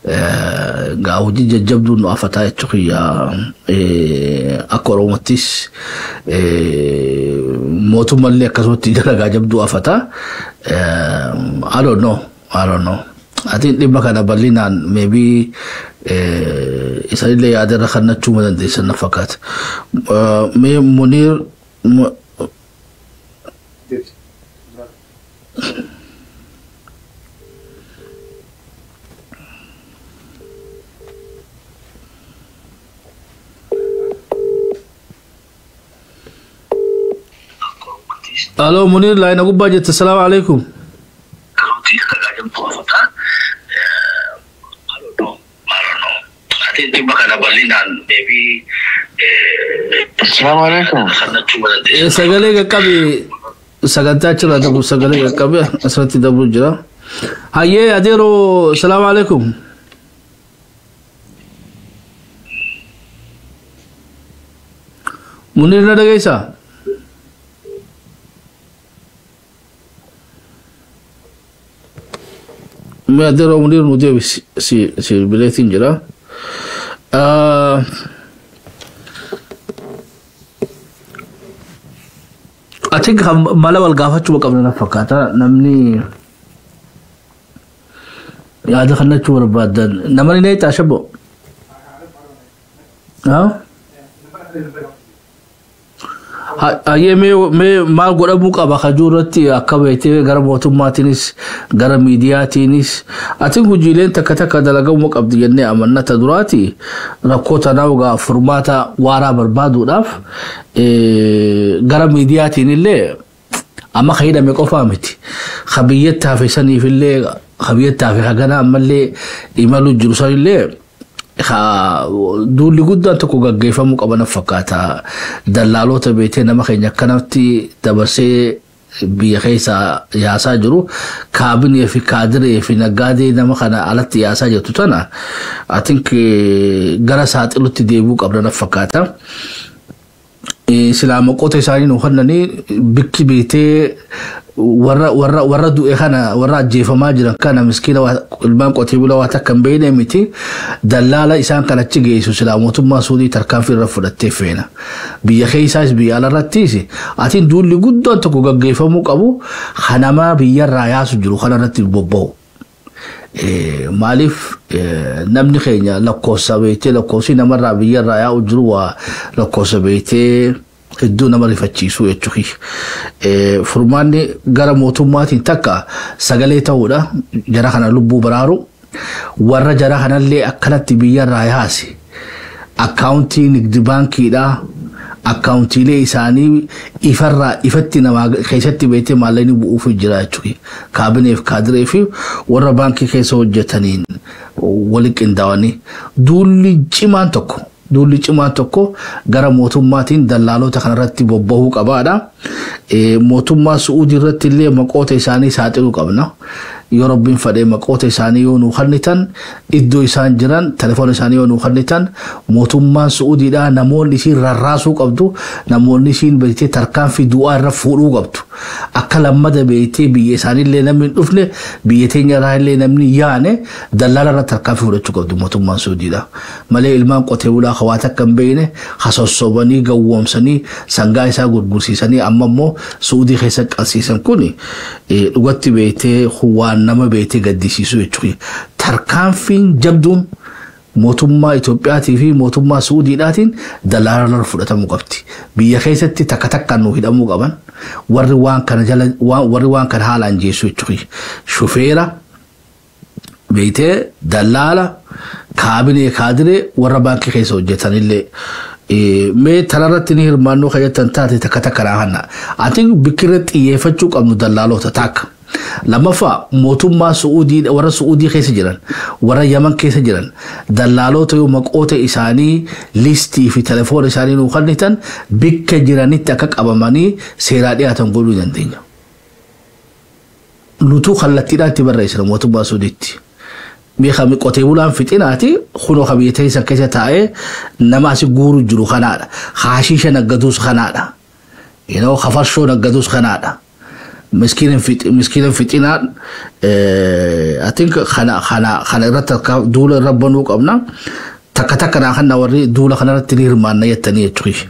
Egaa hojii jajjabduu nu afataa jechuu kiyya. Akka Oromottis mootummallee akkasumatti dalagaa jabduu afataa. I don't know, I don't know. Ati dhimma kana bal'inaan maybe isanillee yaadarra kannachuu dandeessan na fakkaata. Mee Muniir. Aloo Muniir, laayina gubbaa jirta. Salaamu alaikum. Assalamu alaikum. Sagalee qaqqabi, sagantaa achirraa dabru, sagalee qaqqabi asirratti dabru jira. Hayyee adeeroo, salaamu alaikum. Muniir, na dhageessaa? Mee adeeroo Muniir nu deebi, si bileetiin jira. I think mala wal gaafachuu qabna na fakkaata. Namni yaada kannachuu barbaadan namni ni taashabbo. Hayyee, mee maal godhamuu qaba kajuu irratti akka beektee gara mootummaatiinis gara miidiyaatiinis atiin hojiileen takka takka dalagamuu qabdi jennee amanna. Ta duraati rakkoo tanaa egaa furmaata waaraa barbaaduudhaaf gara miidiyaatiin illee amma ka hidhame qofaa miti, ka biyyatti hafe saniif illee, ka biyyatti hafe hagana ammallee imalu jiru sanillee duulli guddaan tokko gaggeeffamuu qaba na fakkaata. Dallaalota beetee nama keenya akkanatti dabarsee biyya keessa yaasaa jiru, kaabinee fi kaadiree fi naggaadee nama kana alatti yaasaa jirtu tana, I think gara saaxilutti deebi'uu qabna na fakkaata. Silaa maqoota isaanii nu kennanii bikki beetee warra warra warra du'e kana, warra ajjeefamaa jiran kana, miskiina ilmaan qotee bulaa waa takka hin beekne miti, dallaala isaan kan achi geessu silaa mootummaa Suudii tarkaanfii irra fudhattee feena. Biyya keessaas biyya alarrattis atiin duulli guddaan tokko gaggeeffamuu qabu kanamaa biyyarraa yaasu jiru kanarratti bobba'u. Maaliif namni keenya lakkoofsa beektee lakkoofsi namarraa biyyarraa yaa'u jiru waa lakkoofsa beektee hedduu nama rifachiisu jechuudha. Furmaanni gara mootummaatiin takka sagalee ta'uudha, jara kana lubbuu baraaru, warra jara kanallee akkanatti biyyarraa yaase akkaawuntii nigdi baankiidhaa, akkaawuntiilee isaanii ifarraa ifatti namaa keessatti beektee maallaqni bu'uuf jira jechuudha. Kaabineef kaadiree fi warra baankii keessa hojjetaniin wali qindaa'anii duulli cimaan tokko gara mootummaatiin dallaalota kanarratti bobbahuu qabaadha. Mootummaa Su'uudii irratti illee maqoota isaanii saaxiluu qabna. Yoo Rabbiin fedhee, maqoota isaanii yoo nuu kennitan, iddoo isaan jiran, telefoona isaanii yoo nuu kennitan, mootummaan Su'uudiidhaa namoonni isiin rarraasuu qabdu, namoonni isiin beektee tarkaanfii du'aa irra fuudhuu qabdu. Akka lammada beektee biyya isaaniillee namni hin dhufne, biyya teenya irraa illee namni yaane, dallaala irra tarkaanfii fudhachuu qabdu mootummaan Su'uudiidhaa. Malee ilmaan qotee bulaa hawaasa akka hin beekne hasossobanii, gawwoomsanii, sangaa isaa gurgursiisanii, amma immoo Su'uudii keessa qalsiisan kun dhugatti beektee waan nama beektee gaddisiisu jechuudha. Tarkaanfiin jabduun mootummaa Itoophiyaatii fi mootummaa Suudiidhaatiin dallaala fudhatamuu qabdi. Biyya keessatti takka takkaan nu hidhamuu qaban warri waan kana jala, warri waan kana haalaan jeessu jechuudha. Shufeera beektee, dallaala, kaabinee, kaadiree, warra baankii keessa hojjetanillee mee tanarratti ni hirmaannoo kajettan taate takka takka naa hanna. Ati bikkirra xiyyeeffachuu qabnu dallaalota takka. Lammaffaa, mootummaa Su'uudii, warra Su'uudii keessa jiran, warra Yaman keessa jiran, dallaalota yoo maqoota isaanii, listii fi telefoona isaanii nuu kennitan, bikka jiranitti akka qabamanii seeraa dhiyaatan godhuu dandeenya. Nutuu kallattiidhaan itti barreessina mootummaa Su'uudiitti. Beekame qotee bulaan fixinaati, kunoo ka biyya teessan keessa taa'ee nama asi guuru jiru kanaadha. Haashiisha naggaduus kanaadha. Yeroo kafarshoo naggaduus kanaadha. Miskiinin fixinaan I think kana irratti akka duula irra banuu qabna. Takka takka naa kana warri duula kana irratti ni hirmaanna jettanii jechuudha.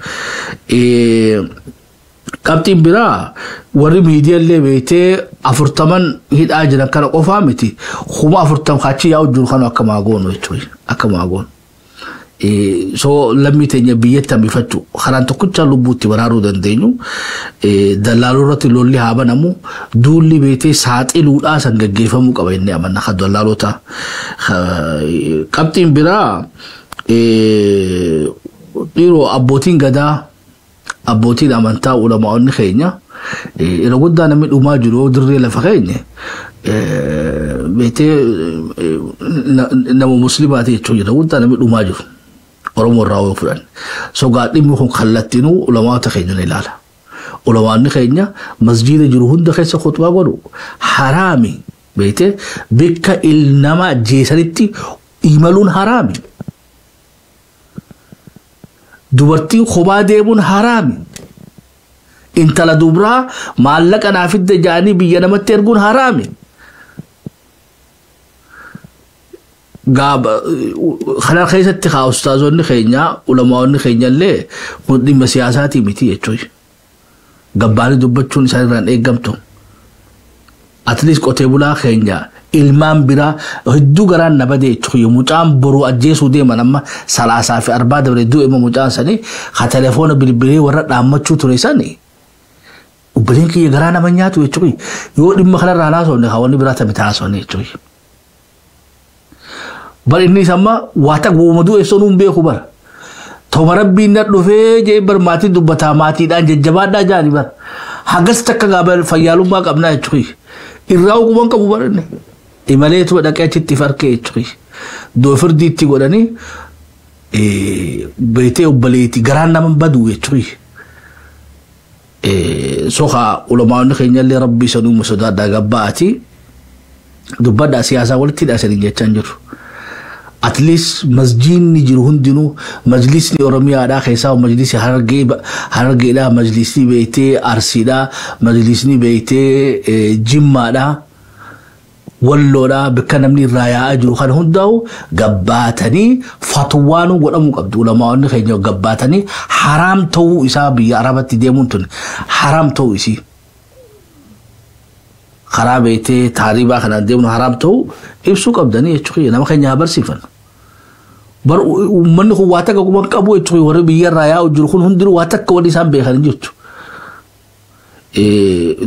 Qabxiin biraa, warri miidiyaallee beektee 40n hidhaa jiran kana qofaa miti, 40,000 kaachii yaa'u jiru kana akka maagoonu jechuudha, akka maagoonu. So lammii teenya biyyatti hambifachuu karaan tokkicha lubbuutti baraaruu dandeenyu, dallaaluu irratti lolli haa banamu, duulli beetee saaxiluudhaa san gaggeeffamuu qaba inni amanna kan dallaalota. Qabxiin biraa, dhiiroo abbootiin gadaa, abbootiin amantaa, ulamaa'onni keenya, yeroo guddaa namni dhumaa jiru dirree lafa keenya beetee nama musliimaati jechuun yeroo guddaa namni dhumaa jiru. Oromoo irraa yoo fudhan. So dhimmi kun kallattiinuu ulamaata keenya ni ilaala. Ulamaanni keenya masjiida jiru hunda keessa khutbaa godhu, haraami beetee bikka nama ajjeesanitti imaluun haraami. Dubartiin kophaa deemuun haraami. Intala dubraa maallaqa naa fidde jaanii biyya namatti erguun haraami. Gaaba kana keessatti haa ustaazonni keenya, ulamaa'onni keenya illee, kun dhimma siyaasaatii miti jechuudha. Gabbaanii dubbachuun isaan irraan eeggamtu. At least qotee bulaa keenya ilmaan biraa hedduu garaan na bade jechuudha. Mucaan boruu ajjeesuu deeman amma salaasaa fi arbaa dabre du'e mucaan sanii ha telefoona bilbilee warra dhaammachuu ture sanii. Obboleen kiyya, garaa nama nyaatu jechuudha. Yoo dhimma kanarraa haasofne, hawaasni biraa tamii haasofne jechuudha. Bar inni amma waa takka uuma du'e sonuu hin beeku bara. Tooma Rabbiin na dhufee jee bar maatiin dubbataa, maatiidhaan jajjabaadhaa jaani bar. Hagas takka gaaba fayyaalummaa qabnaa jechuudha. Irraa ogumaan qabu bar inni. Imaleetu dhaqee achitti farkee jechuudha. Doo firdii itti godhanii beetee obboleetii garaan nama badu jechuudha. Soka ulamaonni keenya illee Rabbii sanuu sodaadhaa gabbaati. Dubbadhaa, siyaasaa walitti hidhaa jechaan jiru. At least masjiidni jiru hundinuu, majlisni Oromiyaadhaa keessaa majlisi Harargeedhaa, majlisni beektee Arsiidhaa, majlisni beektee Jimmaadhaa, Walloodhaa, bakka namni irraa yaa'aa jiru kana hundaa'u gabbaatanii fatwaanuu godhamuu qabdu. Ulamaa'onni keenya gabbaatanii haraam ta'uu isaa, biyya Arabatti deemuun tun haraam ta'uu isii. Karaa beektee taaribaa kanaan deemuun haraam ta'uu ibsuu qabdanii jechuudha. Nama keenya haa barsiifan. Bar uummanni kun waa takka quban qabu jechuudha. Warri biyya irraa yaa'u jiru kun hundinuu waa takka wanni isaan beekan hin jirtu.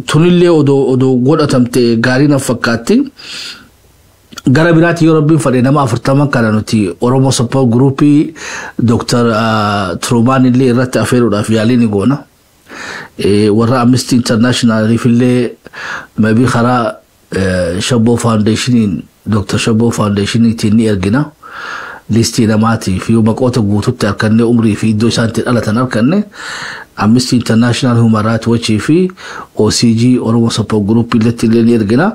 Tunillee odoo godhatamte gaarii na fakkaatti. Gara biraatti, yoo Rabbiin fedhe, nama 40n kana nuti Oromoo Support Groupii Dr. Trumaan illee irratti afeeruudhaaf yaalii ni goona. Warra Amnesty Internationaliif illee maybe karaa Shabboo Foundationiin, Dr. Shabboo Foundationiitiin ni ergina. Listii namaatii fi maqoota guututti harkannee, umrii fi iddoo isaan itti dhalatan harkanne. Amnesty International, Human Rights Watch fi OCG, Oromo Support Group illee illee ni ergina.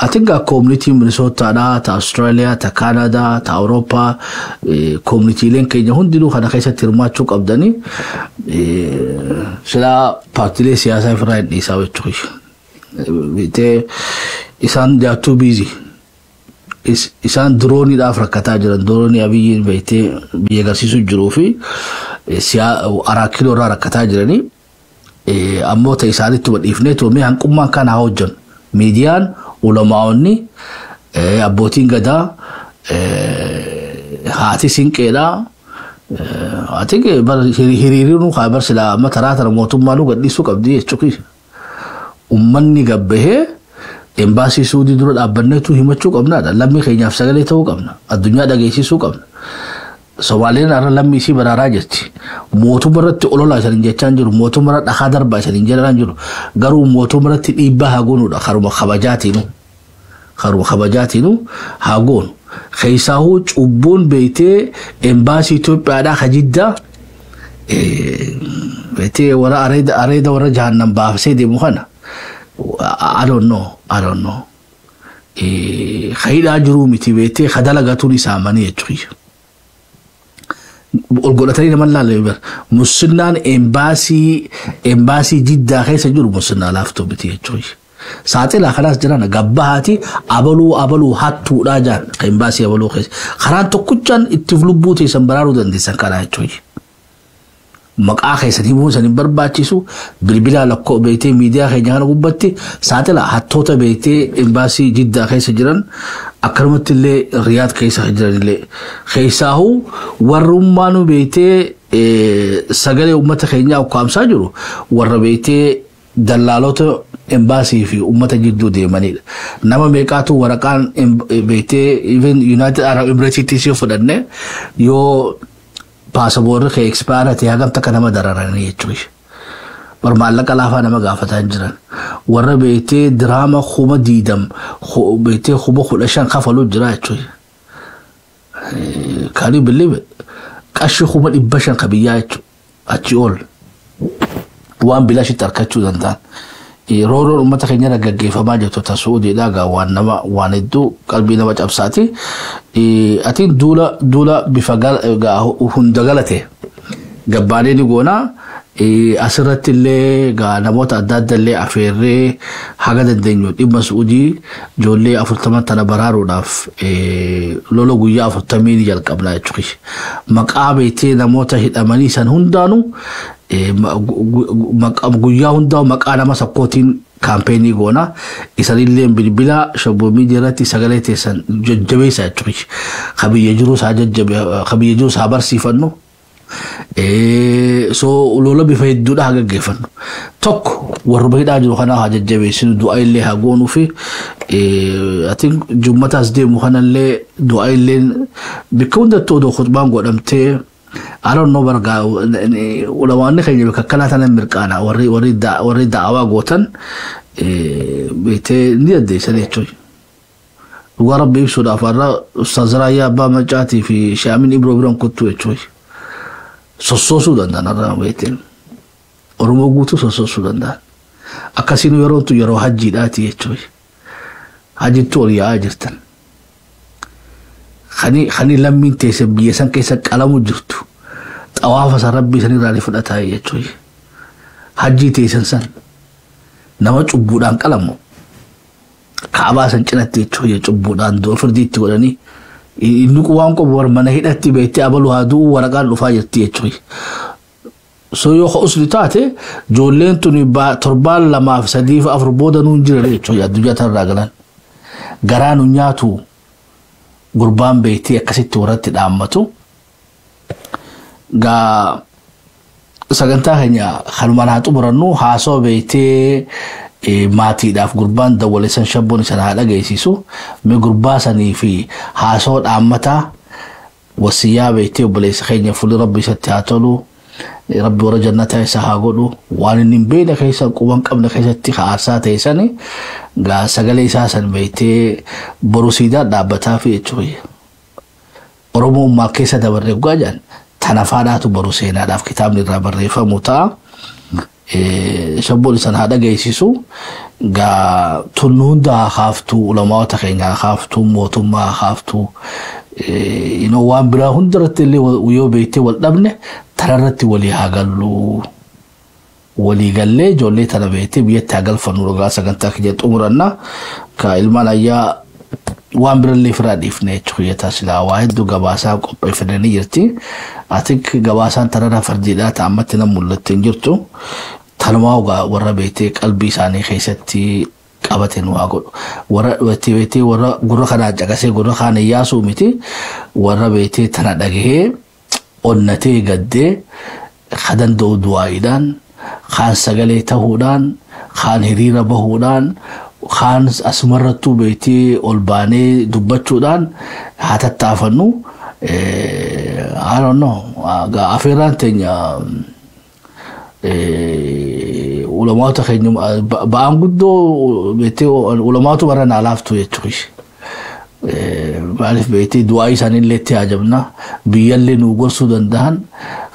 I think community Minnesotaadha, ta Australia, ta Canada, ta Awurooppaa, communityleen keenya hundinuu kana keessatti hirmaachuu qabdanii silaa paartiilee siyaasaa ofirraa hin dhiisaa jechuudha. Bitee isaan jaattuu busy. Isaan dirooniidhaaf rakkataa jiran, diroonii Abiyyiin beektee biyya agarsiisuu jiruu fi araa kiiloo irraa rakkataa jiranii, ammoo ta'e isaanitti dhiifnee tuumee hanqummaan kana haa hojjennu. Miidiyaan, ulamaa'onni, abbootiin gadaa, haati sinqeedhaa. Ati hiriiriin haa bar silaa amma taraa tana mootummaa nu gadhiisuu qabdi jechuudha. Uummanni gabbahee embaasii Suudii dura dhaabbanneetu himachuu qabnaadha. Lammii keenyaaf sagalee ta'uu qabna. Addunyaa dhageessisuu qabna. Somaaleen har'a lammii isii baraaraa jirti. Mootummaa irratti ololaa isaniin jechaa jiru. Mootummaa irra dhakaa darbaa isaniin jedhaa jiru. Garuu mootummaa irratti dhiibbaa haa goonuudha. Karuma kabajaatiinu. Karuma kabajaatiinu haa goonu. Keessaahuu cubbuun beektee embaasii Itoophiyaadhaa ka Jiddaa beektee warra areeda warra jahannam baafsee deemu kana. I don't know. I don't know. Ka jiruu miti, beektee ka dalagatuun isaamanii jechuudha. Ol godhatanii nama laalle bar musinnaan embaasii Jiddaa keessa jiru musinnaa laaftuu miti jechuudha. Saaxilaa kanaas jiran gabbahaati abaluu abaluu hattuudhaa jaan ka embaasii abaluu keessa. Karaan tokkichaan itti lubbuu teessan baraaruu dandeessan kanaa jechuudha. Maqaa keessan himuu san hin barbaachisu, bilbila lakkoo beektee miidiyaa keenya kana gubbatti saaxila hattoota beektee embaasii Jiddaa keessa jiran, akkanumatti illee Riyaad keessa jiran illee, keessaahuu warrummaan beektee sagalee uummata keenyaa ukkaamsaa jiru warra beektee dallaalota embaasii fi uummata jidduu deemanidha. Nama meeqaatu waraqaan beektee even United Arab Emirates yoo fudhanne, yoo paasapoorri kee expire ta'e hagam takka nama dararanii jechuudha. Bar maallaqa laafaa nama gaafataa hin jiran. Warra beektee diraama 20,000, beektee 15,000 kafaluu jira jechuudha. Can you believe it? Qarshii 500,000 ka biyyaa jechuudha. Achi ol. Waan bilaashitti harkachuu danda'an. Rooroon uummata keenya irra gaggeeffamaa jirtu ta Suudiidhaa gaa waan nama waan hedduu qalbii nama cabsaati. Atiin duula bifa hunda galate gabbaanee ni goona. Asirratti illee gaa namoota adda adda illee afeerree haga dandeenyu dhimma Suudii ijoollee 40 tana baraaruudhaaf lola guyyaa 40 ni jalqabna jechuudha. Maqaa beektee namoota hidhamanii san hundaanuu guyyaa hundaa maqaa nama sakkootiin campaign goona. Isanillee bilbila shabboo miidiyaa irratti sagalee teessan jajjabeessa jechuudha. Ka biyya jirus haa barsiifannu. So lola bifa hedduudha haa gaggeeffannu. Tokko warra hidhaa jiru kanaa haa jajjabeessinu, du'a illee haa goonuu fi ati jummataas deemu kanallee du'a illee bakka hundattuu odoo khutbaan godhamtee, I don't know, bargaa ulamaanni keenya bakka akkanaa tana mirqaana warri da'awaa gootan beektee ni dandeessan jechuudha. Dhugaa Rabbi ibsuudhaaf har'a Ustaaz Raayyaa Abbaa Macaatii fi Shaamin Ibroo biran kuttuu jechuudha. Sossoosuu danda'an har'a beektee. Oromoo guutuu sossoosuu danda'an. Akkasiin yeroon tun yeroo hajjiidhaati jechuudha. Hajjittuu ol yaa'aa jirtan. Kani lammiin teesse biyya san keessa qalamu jirtu. Xawaafa san Rabbii san irraa ni fudhataa jechuudha. Hajjii teessan san nama cubbuudhaan qalamu. Kaabaa san cinatti jechuudha, cubbuudhaan du'a firdii itti godhanii. Inni waan qabu mana hidhatti beektee abaluu haa du'u waraqaan dhufaa jirti jechuudha. So yoo usli taate ijoolleen tun torbaan lamaaf sadiif afur booda nuun jiran jechuudha addunyaa tanarraa galan. Garaa nu nyaatu gurbaan beektee akkasitti warratti dhaammatu. Gaa sagantaa keenya kanumaan haa xumurannu, haasoo beektee maatiidhaaf gurbaan dawwaleessan shabboon isa haa dhageessisu. Mee gurbaa sanii fi haasoo dhaammataa wasiyyaa beektee obboleessa keenya fuulli Rabbi isatti haa tolu. Rabbi warra jannataa isa haa godhu. Waan inni hin beekne keessa quban qabne keessatti aarsaa ta'e sani gaa sagalee isaa san beektee boru siidaa dhaabbataa fi jechuudha. Oromoon maal keessa dabarre dhugaa jedhan tana faadhaatu boru seenaadhaaf kitaabni irraa barreeffamu ta'a. Shabboon isaan haa dhageessisu. Gaa tunnu hunda haa kaaftuu, ulamaawota keenya haa kaaftuu, mootummaa haa kaaftuu. Waan biraa hundarratti illee yoo beektee wal dhabne tanarratti walii haa gallu. Walii gallee ijoollee tana beektee biyyatti haa galfannu dhugaa sagantaa kiyya xumuranna. Ka ilmaan ayyaa waan birallee firaa dhiifne jechuudha taasisa waa hedduu gabaasaa qopheeffatanii jirti. Atik gabaasaan tanarra fardiidhaa ta'a ammatti nam mul'atte hin jirtu. Tanumaa ogaa warra beektee qalbii isaanii keessatti qabate nu haa godhu. Warra beektee warra gurra kanaa caqasee gurra kaan yaasuu miti warra beektee tana dhagahee onnatee gaddee ka danda'u du'aa'iidhaan kaan sagalee tahuudhaan kaan hiriira bahuudhaan kaan asumarrattuu beektee ol baanee dubbachuudhaan haa tattaafannu. I don't know. Afeerraan teenya ulamaata keenya ba'aan guddoo beektee ulamaatu bara naa laaftu jechuudha. Maaliif beektee du'aa isaaniillee itti haajamna biyyallee nu gorsuu danda'an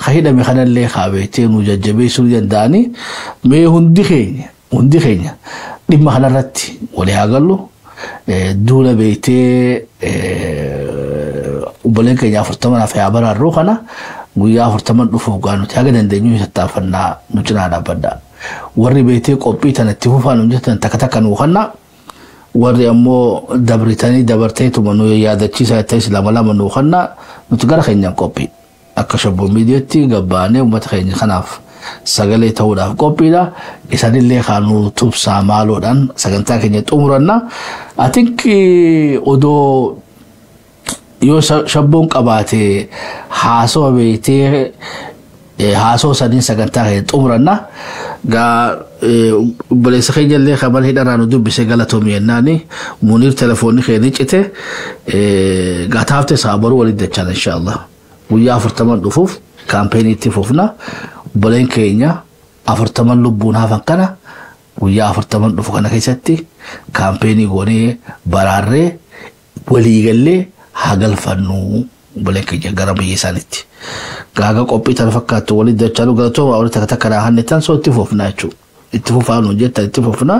ka hidhame kanallee haa beektee nu jajjabeessuu danda'ani mee hundi keenya dhimma kanarratti walii haa gallu duula beektee obboleen keenya 40 haa baraarruu kana guyyaa 40 dhufuuf gaa nuti haga dandeenyu tattaafannaa nu cinaa dhaabbadha. Warri beektee qophii tana itti fufaa nu jettan takka takka nuu kanna warri ammoo dabritanii dabarteetuma nu yaadachiisa ta'es lama lama nuu kanna nuti gara keenyaan qophii. Akka Shabboo Miidiyaatti gabbaanee uummata keenya kanaaf sagalee ta'uudhaaf qophiidha. Isanillee kaanuu tubsaa maaloodhaan sagantaa keenya xumuranna. I think odoo yoo shabboon qabaate haasawa beektee haasoo saniin sagantaa keenya xumuranna. Gaa obboleessa keenya illee kamal hidharraa nu dubbise galatoomi jennaani Muniir telefoonni keenya cite gaa taafte isaa boruu walitti dachaan inshaallah. Guyyaa 40 dhufuuf campaign itti fufna. Obboleen keenya 40 lubbuun hafan kana guyyaa 40 dhufu kana keessatti campaign goonee baraarree waliigallee haa galfannu obboleen keenya gara biyya isaaniitti. Gaaga qophii tana fakkaattu walitti dachaan galatooma walitti takka takka hannitan soo itti fufna jechuudha. Itti fufaa nu jettan itti fufna.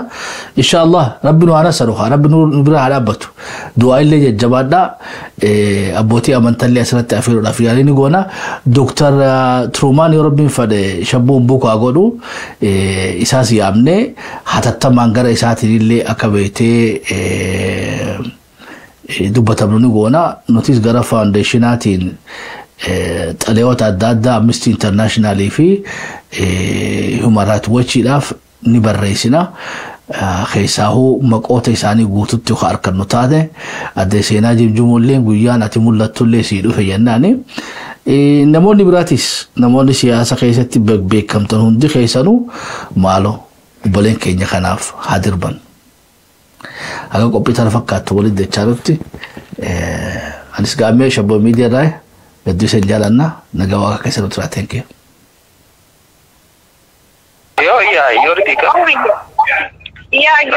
Inshaallah rabbi nu haa nasaru haa rabbi nu bira haa dhaabbatu. Du'aa illee jajjabaadhaa abbootii amantallee asirratti afeeruudhaaf yaalii ni goona. Dooktar Turumaan yoo rabbiin fedhe shabboon bukaa godhu isaas yaamnee hatattamaan gara isaatiin illee akka beektee dubbatamnu ni goona. Nutis gara foundationaatiin xalayoota adda addaa Amnesty Internationalii fi Human Rights Watchiidhaaf ni barreessina. Keessaahuu maqoota isaanii guututti yoo harkannu taate adde seenaa jimjumuullee guyyaan ati mul'attullee sii dhufe jennaani. Namoonni biraatis namoonni siyaasa keessatti beekamtan hundi keessanuu maaloo obboleen keenya kanaaf haa dirban. Haga qophii tana fakkaattu walitti dachaa dhufti. Anis gaammee Shabboo Miidiyaa irraa hedduu isin jaalanna nagaa waaqa keessa nu tura. Thank you. Yo, ya, yo tika. Ya, yo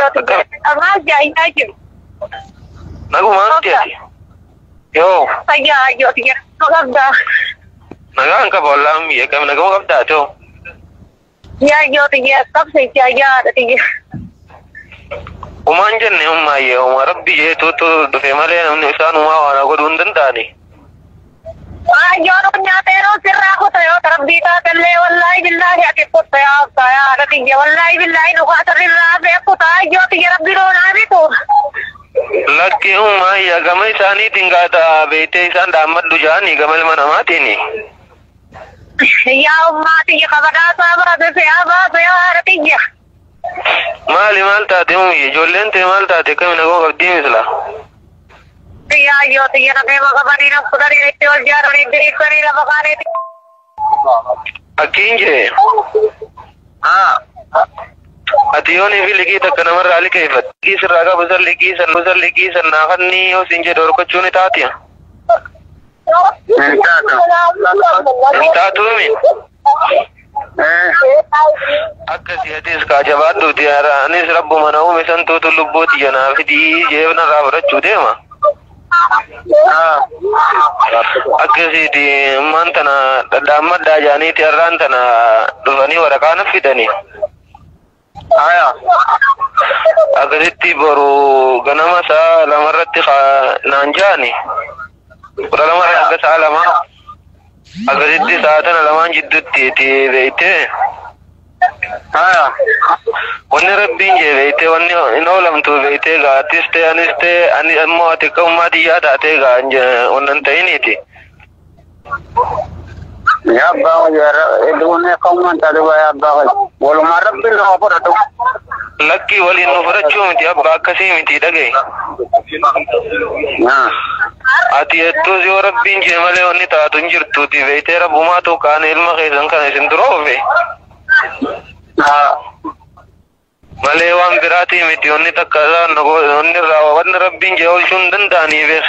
Amma ya ya jiru. Naguma keeti. Yo, Ya, yo tiga. Qabda. Nagaan qaba wallaan biyya kam naguma qabdaa too. Ya, yo tiga. Qabse ya ya tiga. Umaan jenne ummaayyee uma rabbi jeetuutu dhufe malee namni isaan umaa waan godhuu hin danda'ani. Yoo nyaateeroo sirraa kuta yoo rabbii taatellee wallaahi billaahi ati kutta yaa abbaa yaa haadha tiyya wallaahi billaahi nu kaasarrirraa beeku ta'a yoo tiyya rabbi doonaa bitu. Lakki ummaayya gama isaaniitiin gaata beektee isaan dhaammadhu jaanii gama ilma namaatiin. Yaa ummaa tiyya kabadaasaa baase siyaa baase yaa haadha tiyya. Maali maal taate umiyye ijoolleen tee maal taate kami nagoo qabdii misla. Yaa yoo tiyya nageema qabanii nam kudhanii itti wal jaaranii diriirsanii lafa kaaniiti. Akkiin jee ati yoonii fi liqii takka namarraa liqeeffatte. Liqii sirraa qabu san liqii san san liqii san naafanni yoo siin jedhe horkachuu ni taati. Hin taatuumi. Akkasii atis kaa jabaadhuuti anis rabbuma na uume santuutu lubbuu tiyya naa fidii jee narraa fudhachuu deema. Akkasiiti ammaan tana dhadhaammadhaa jaaniiti har'aan tana dhufanii waraqaa na fidanii. Akkasitti boru ganama sa'a lamarratti naan jaani. 12 hanga sa'a 2. Akkasitti sa'a tana lamaan jidduutti itti beeytee. Wanni rabbiin jee beeytee wanni hin oolamtu beeytee gaa atis ta'e anis ta'e ani ammoo ati akka ummaa xiyyaa taatee gaa wannan ta'iniiti. Yaa abbaa wayyaa akka ummaan taate yaa abbaa wayyaa walumaa rabbiin nama fudhatu. Lakkii waliin nu fudhachuu miti abbaa akkasii miti dhagaye. Ati jettus yoo rabbiin jee malee wanni taatu hin jirtuuti beeytee rabbumaatu kaane ilma keessan kana isin dura oofe. Malee waan biraatii miti wanni takka wanni irraa wanni rabbiin jee oolchuu hin danda'anii beek.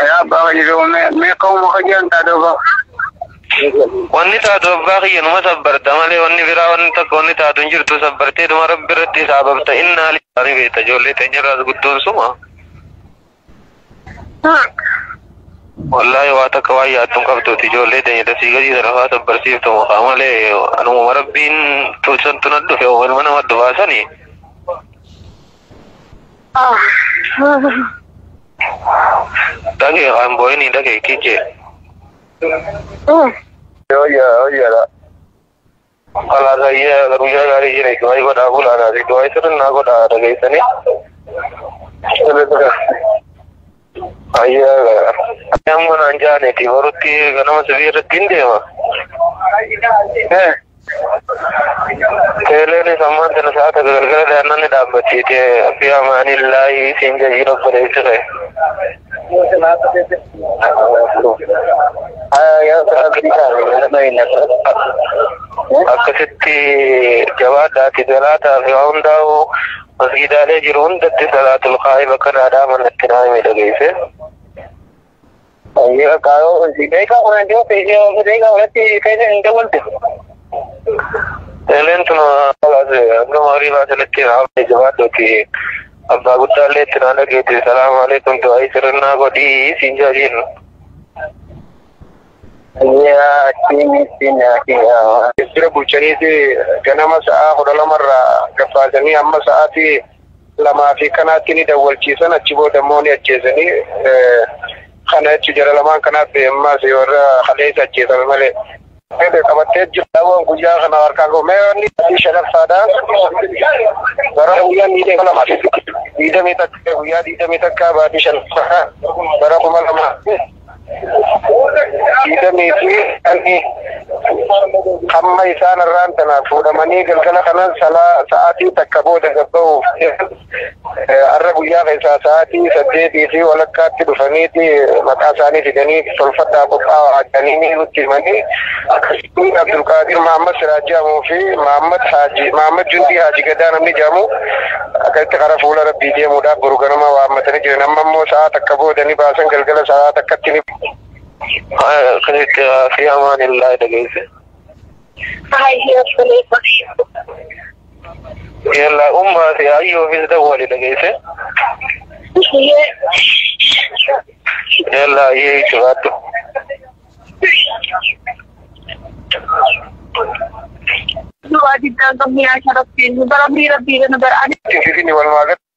Yaa abbaa wayyaa mee ka'uma hojii taate abbaa. Wanni taatu abbaa kiyya numa sabbarta malee wanni biraa wanni takka wanni taatu hin jirtu sabbartee dhuma rabbi irratti saababta innaa lillahi beekta ijoollee teenyarraas guddoon suma. Wallaahi waa takka waan yaaddu hin qabduuti ijoollee teenya dasii gadii sana faa sabbarsiiftu maqaa malee anuma rabbiin tolchantu na dhufe ilma nama dhufaasanii. Dhagee kan boo'inii dhagee kijjee. Hojjaadha. Kalaas ayyee guyyaa gaarii jira du'aa godhaa bulaadhaa du'aa sirnaa godhaa dhageessanii. Ayyee amma naan jaaneeti borutti ganama sibii irratti hin deema. Teeleenis ammaan tana sa'a takka galgala daannanni dhaabbattiite fi amaanillaahi siin jajii obboleessi ka'e. Akkasitti jabaadhaati salaataa fi waa hundaa'u masgiidaalee jiru hundatti salaatul qaa'ib akka dhaadhaa natti naa hime dhageesse. Teeleen tun amma magriibaa sanatti jabaadhuuti abbaa guddaallee itti naa dhageete salaamu alaikum du'aa sirnaa godhii siin jaajiin. Bira bulchaniiti ganama sa'a 12 irraa gabbaasanii amma sa'aatii 2 fi kanaatti ni dawwalchiisan achi booda immoo ni ajjeesanii kana jechuun jara lamaan kanaaf ammas warra haleessa ajjeesame malee. Qabattee jirtu guyyaa kana harkaan ga'u mee wanni shanaffaadha. Bara guyyaa 21 guyyaa 21 baatii shanaffaa bara 2000. Diidamii fi hamma isaan irraan tana fuudhamanii galgala kanan sa'aatii takka booda gabba'uuf har'a guyyaa keessaa sa'aatii 8 fi walakkaatti dhufaniiti maqaa isaanii fidanii tolfadhaa qophaa'aa jedhanii nutti himanii akkasumas Abdulqaadir Mahammad Siraaj jedhamuu fi Mahammad Jundii Haaji Gadaa namni jedhamu akkasitti karaa fuula rabbii deemuudhaaf boru ganama waammatanii jiran amma immoo sa'a takka booda ni baasan galgala sa'a takkatti ni. Akkasitti fi amaanillaahi dhageesse. Yalla ummaa fi ayyoofis dawwali dhageesse. Yalla ayyee jabaadhu. Du'aa diddaan qabni yaa sharaftiin bara rabbii rabbii kana bara ani. Fifini walumaa galatti.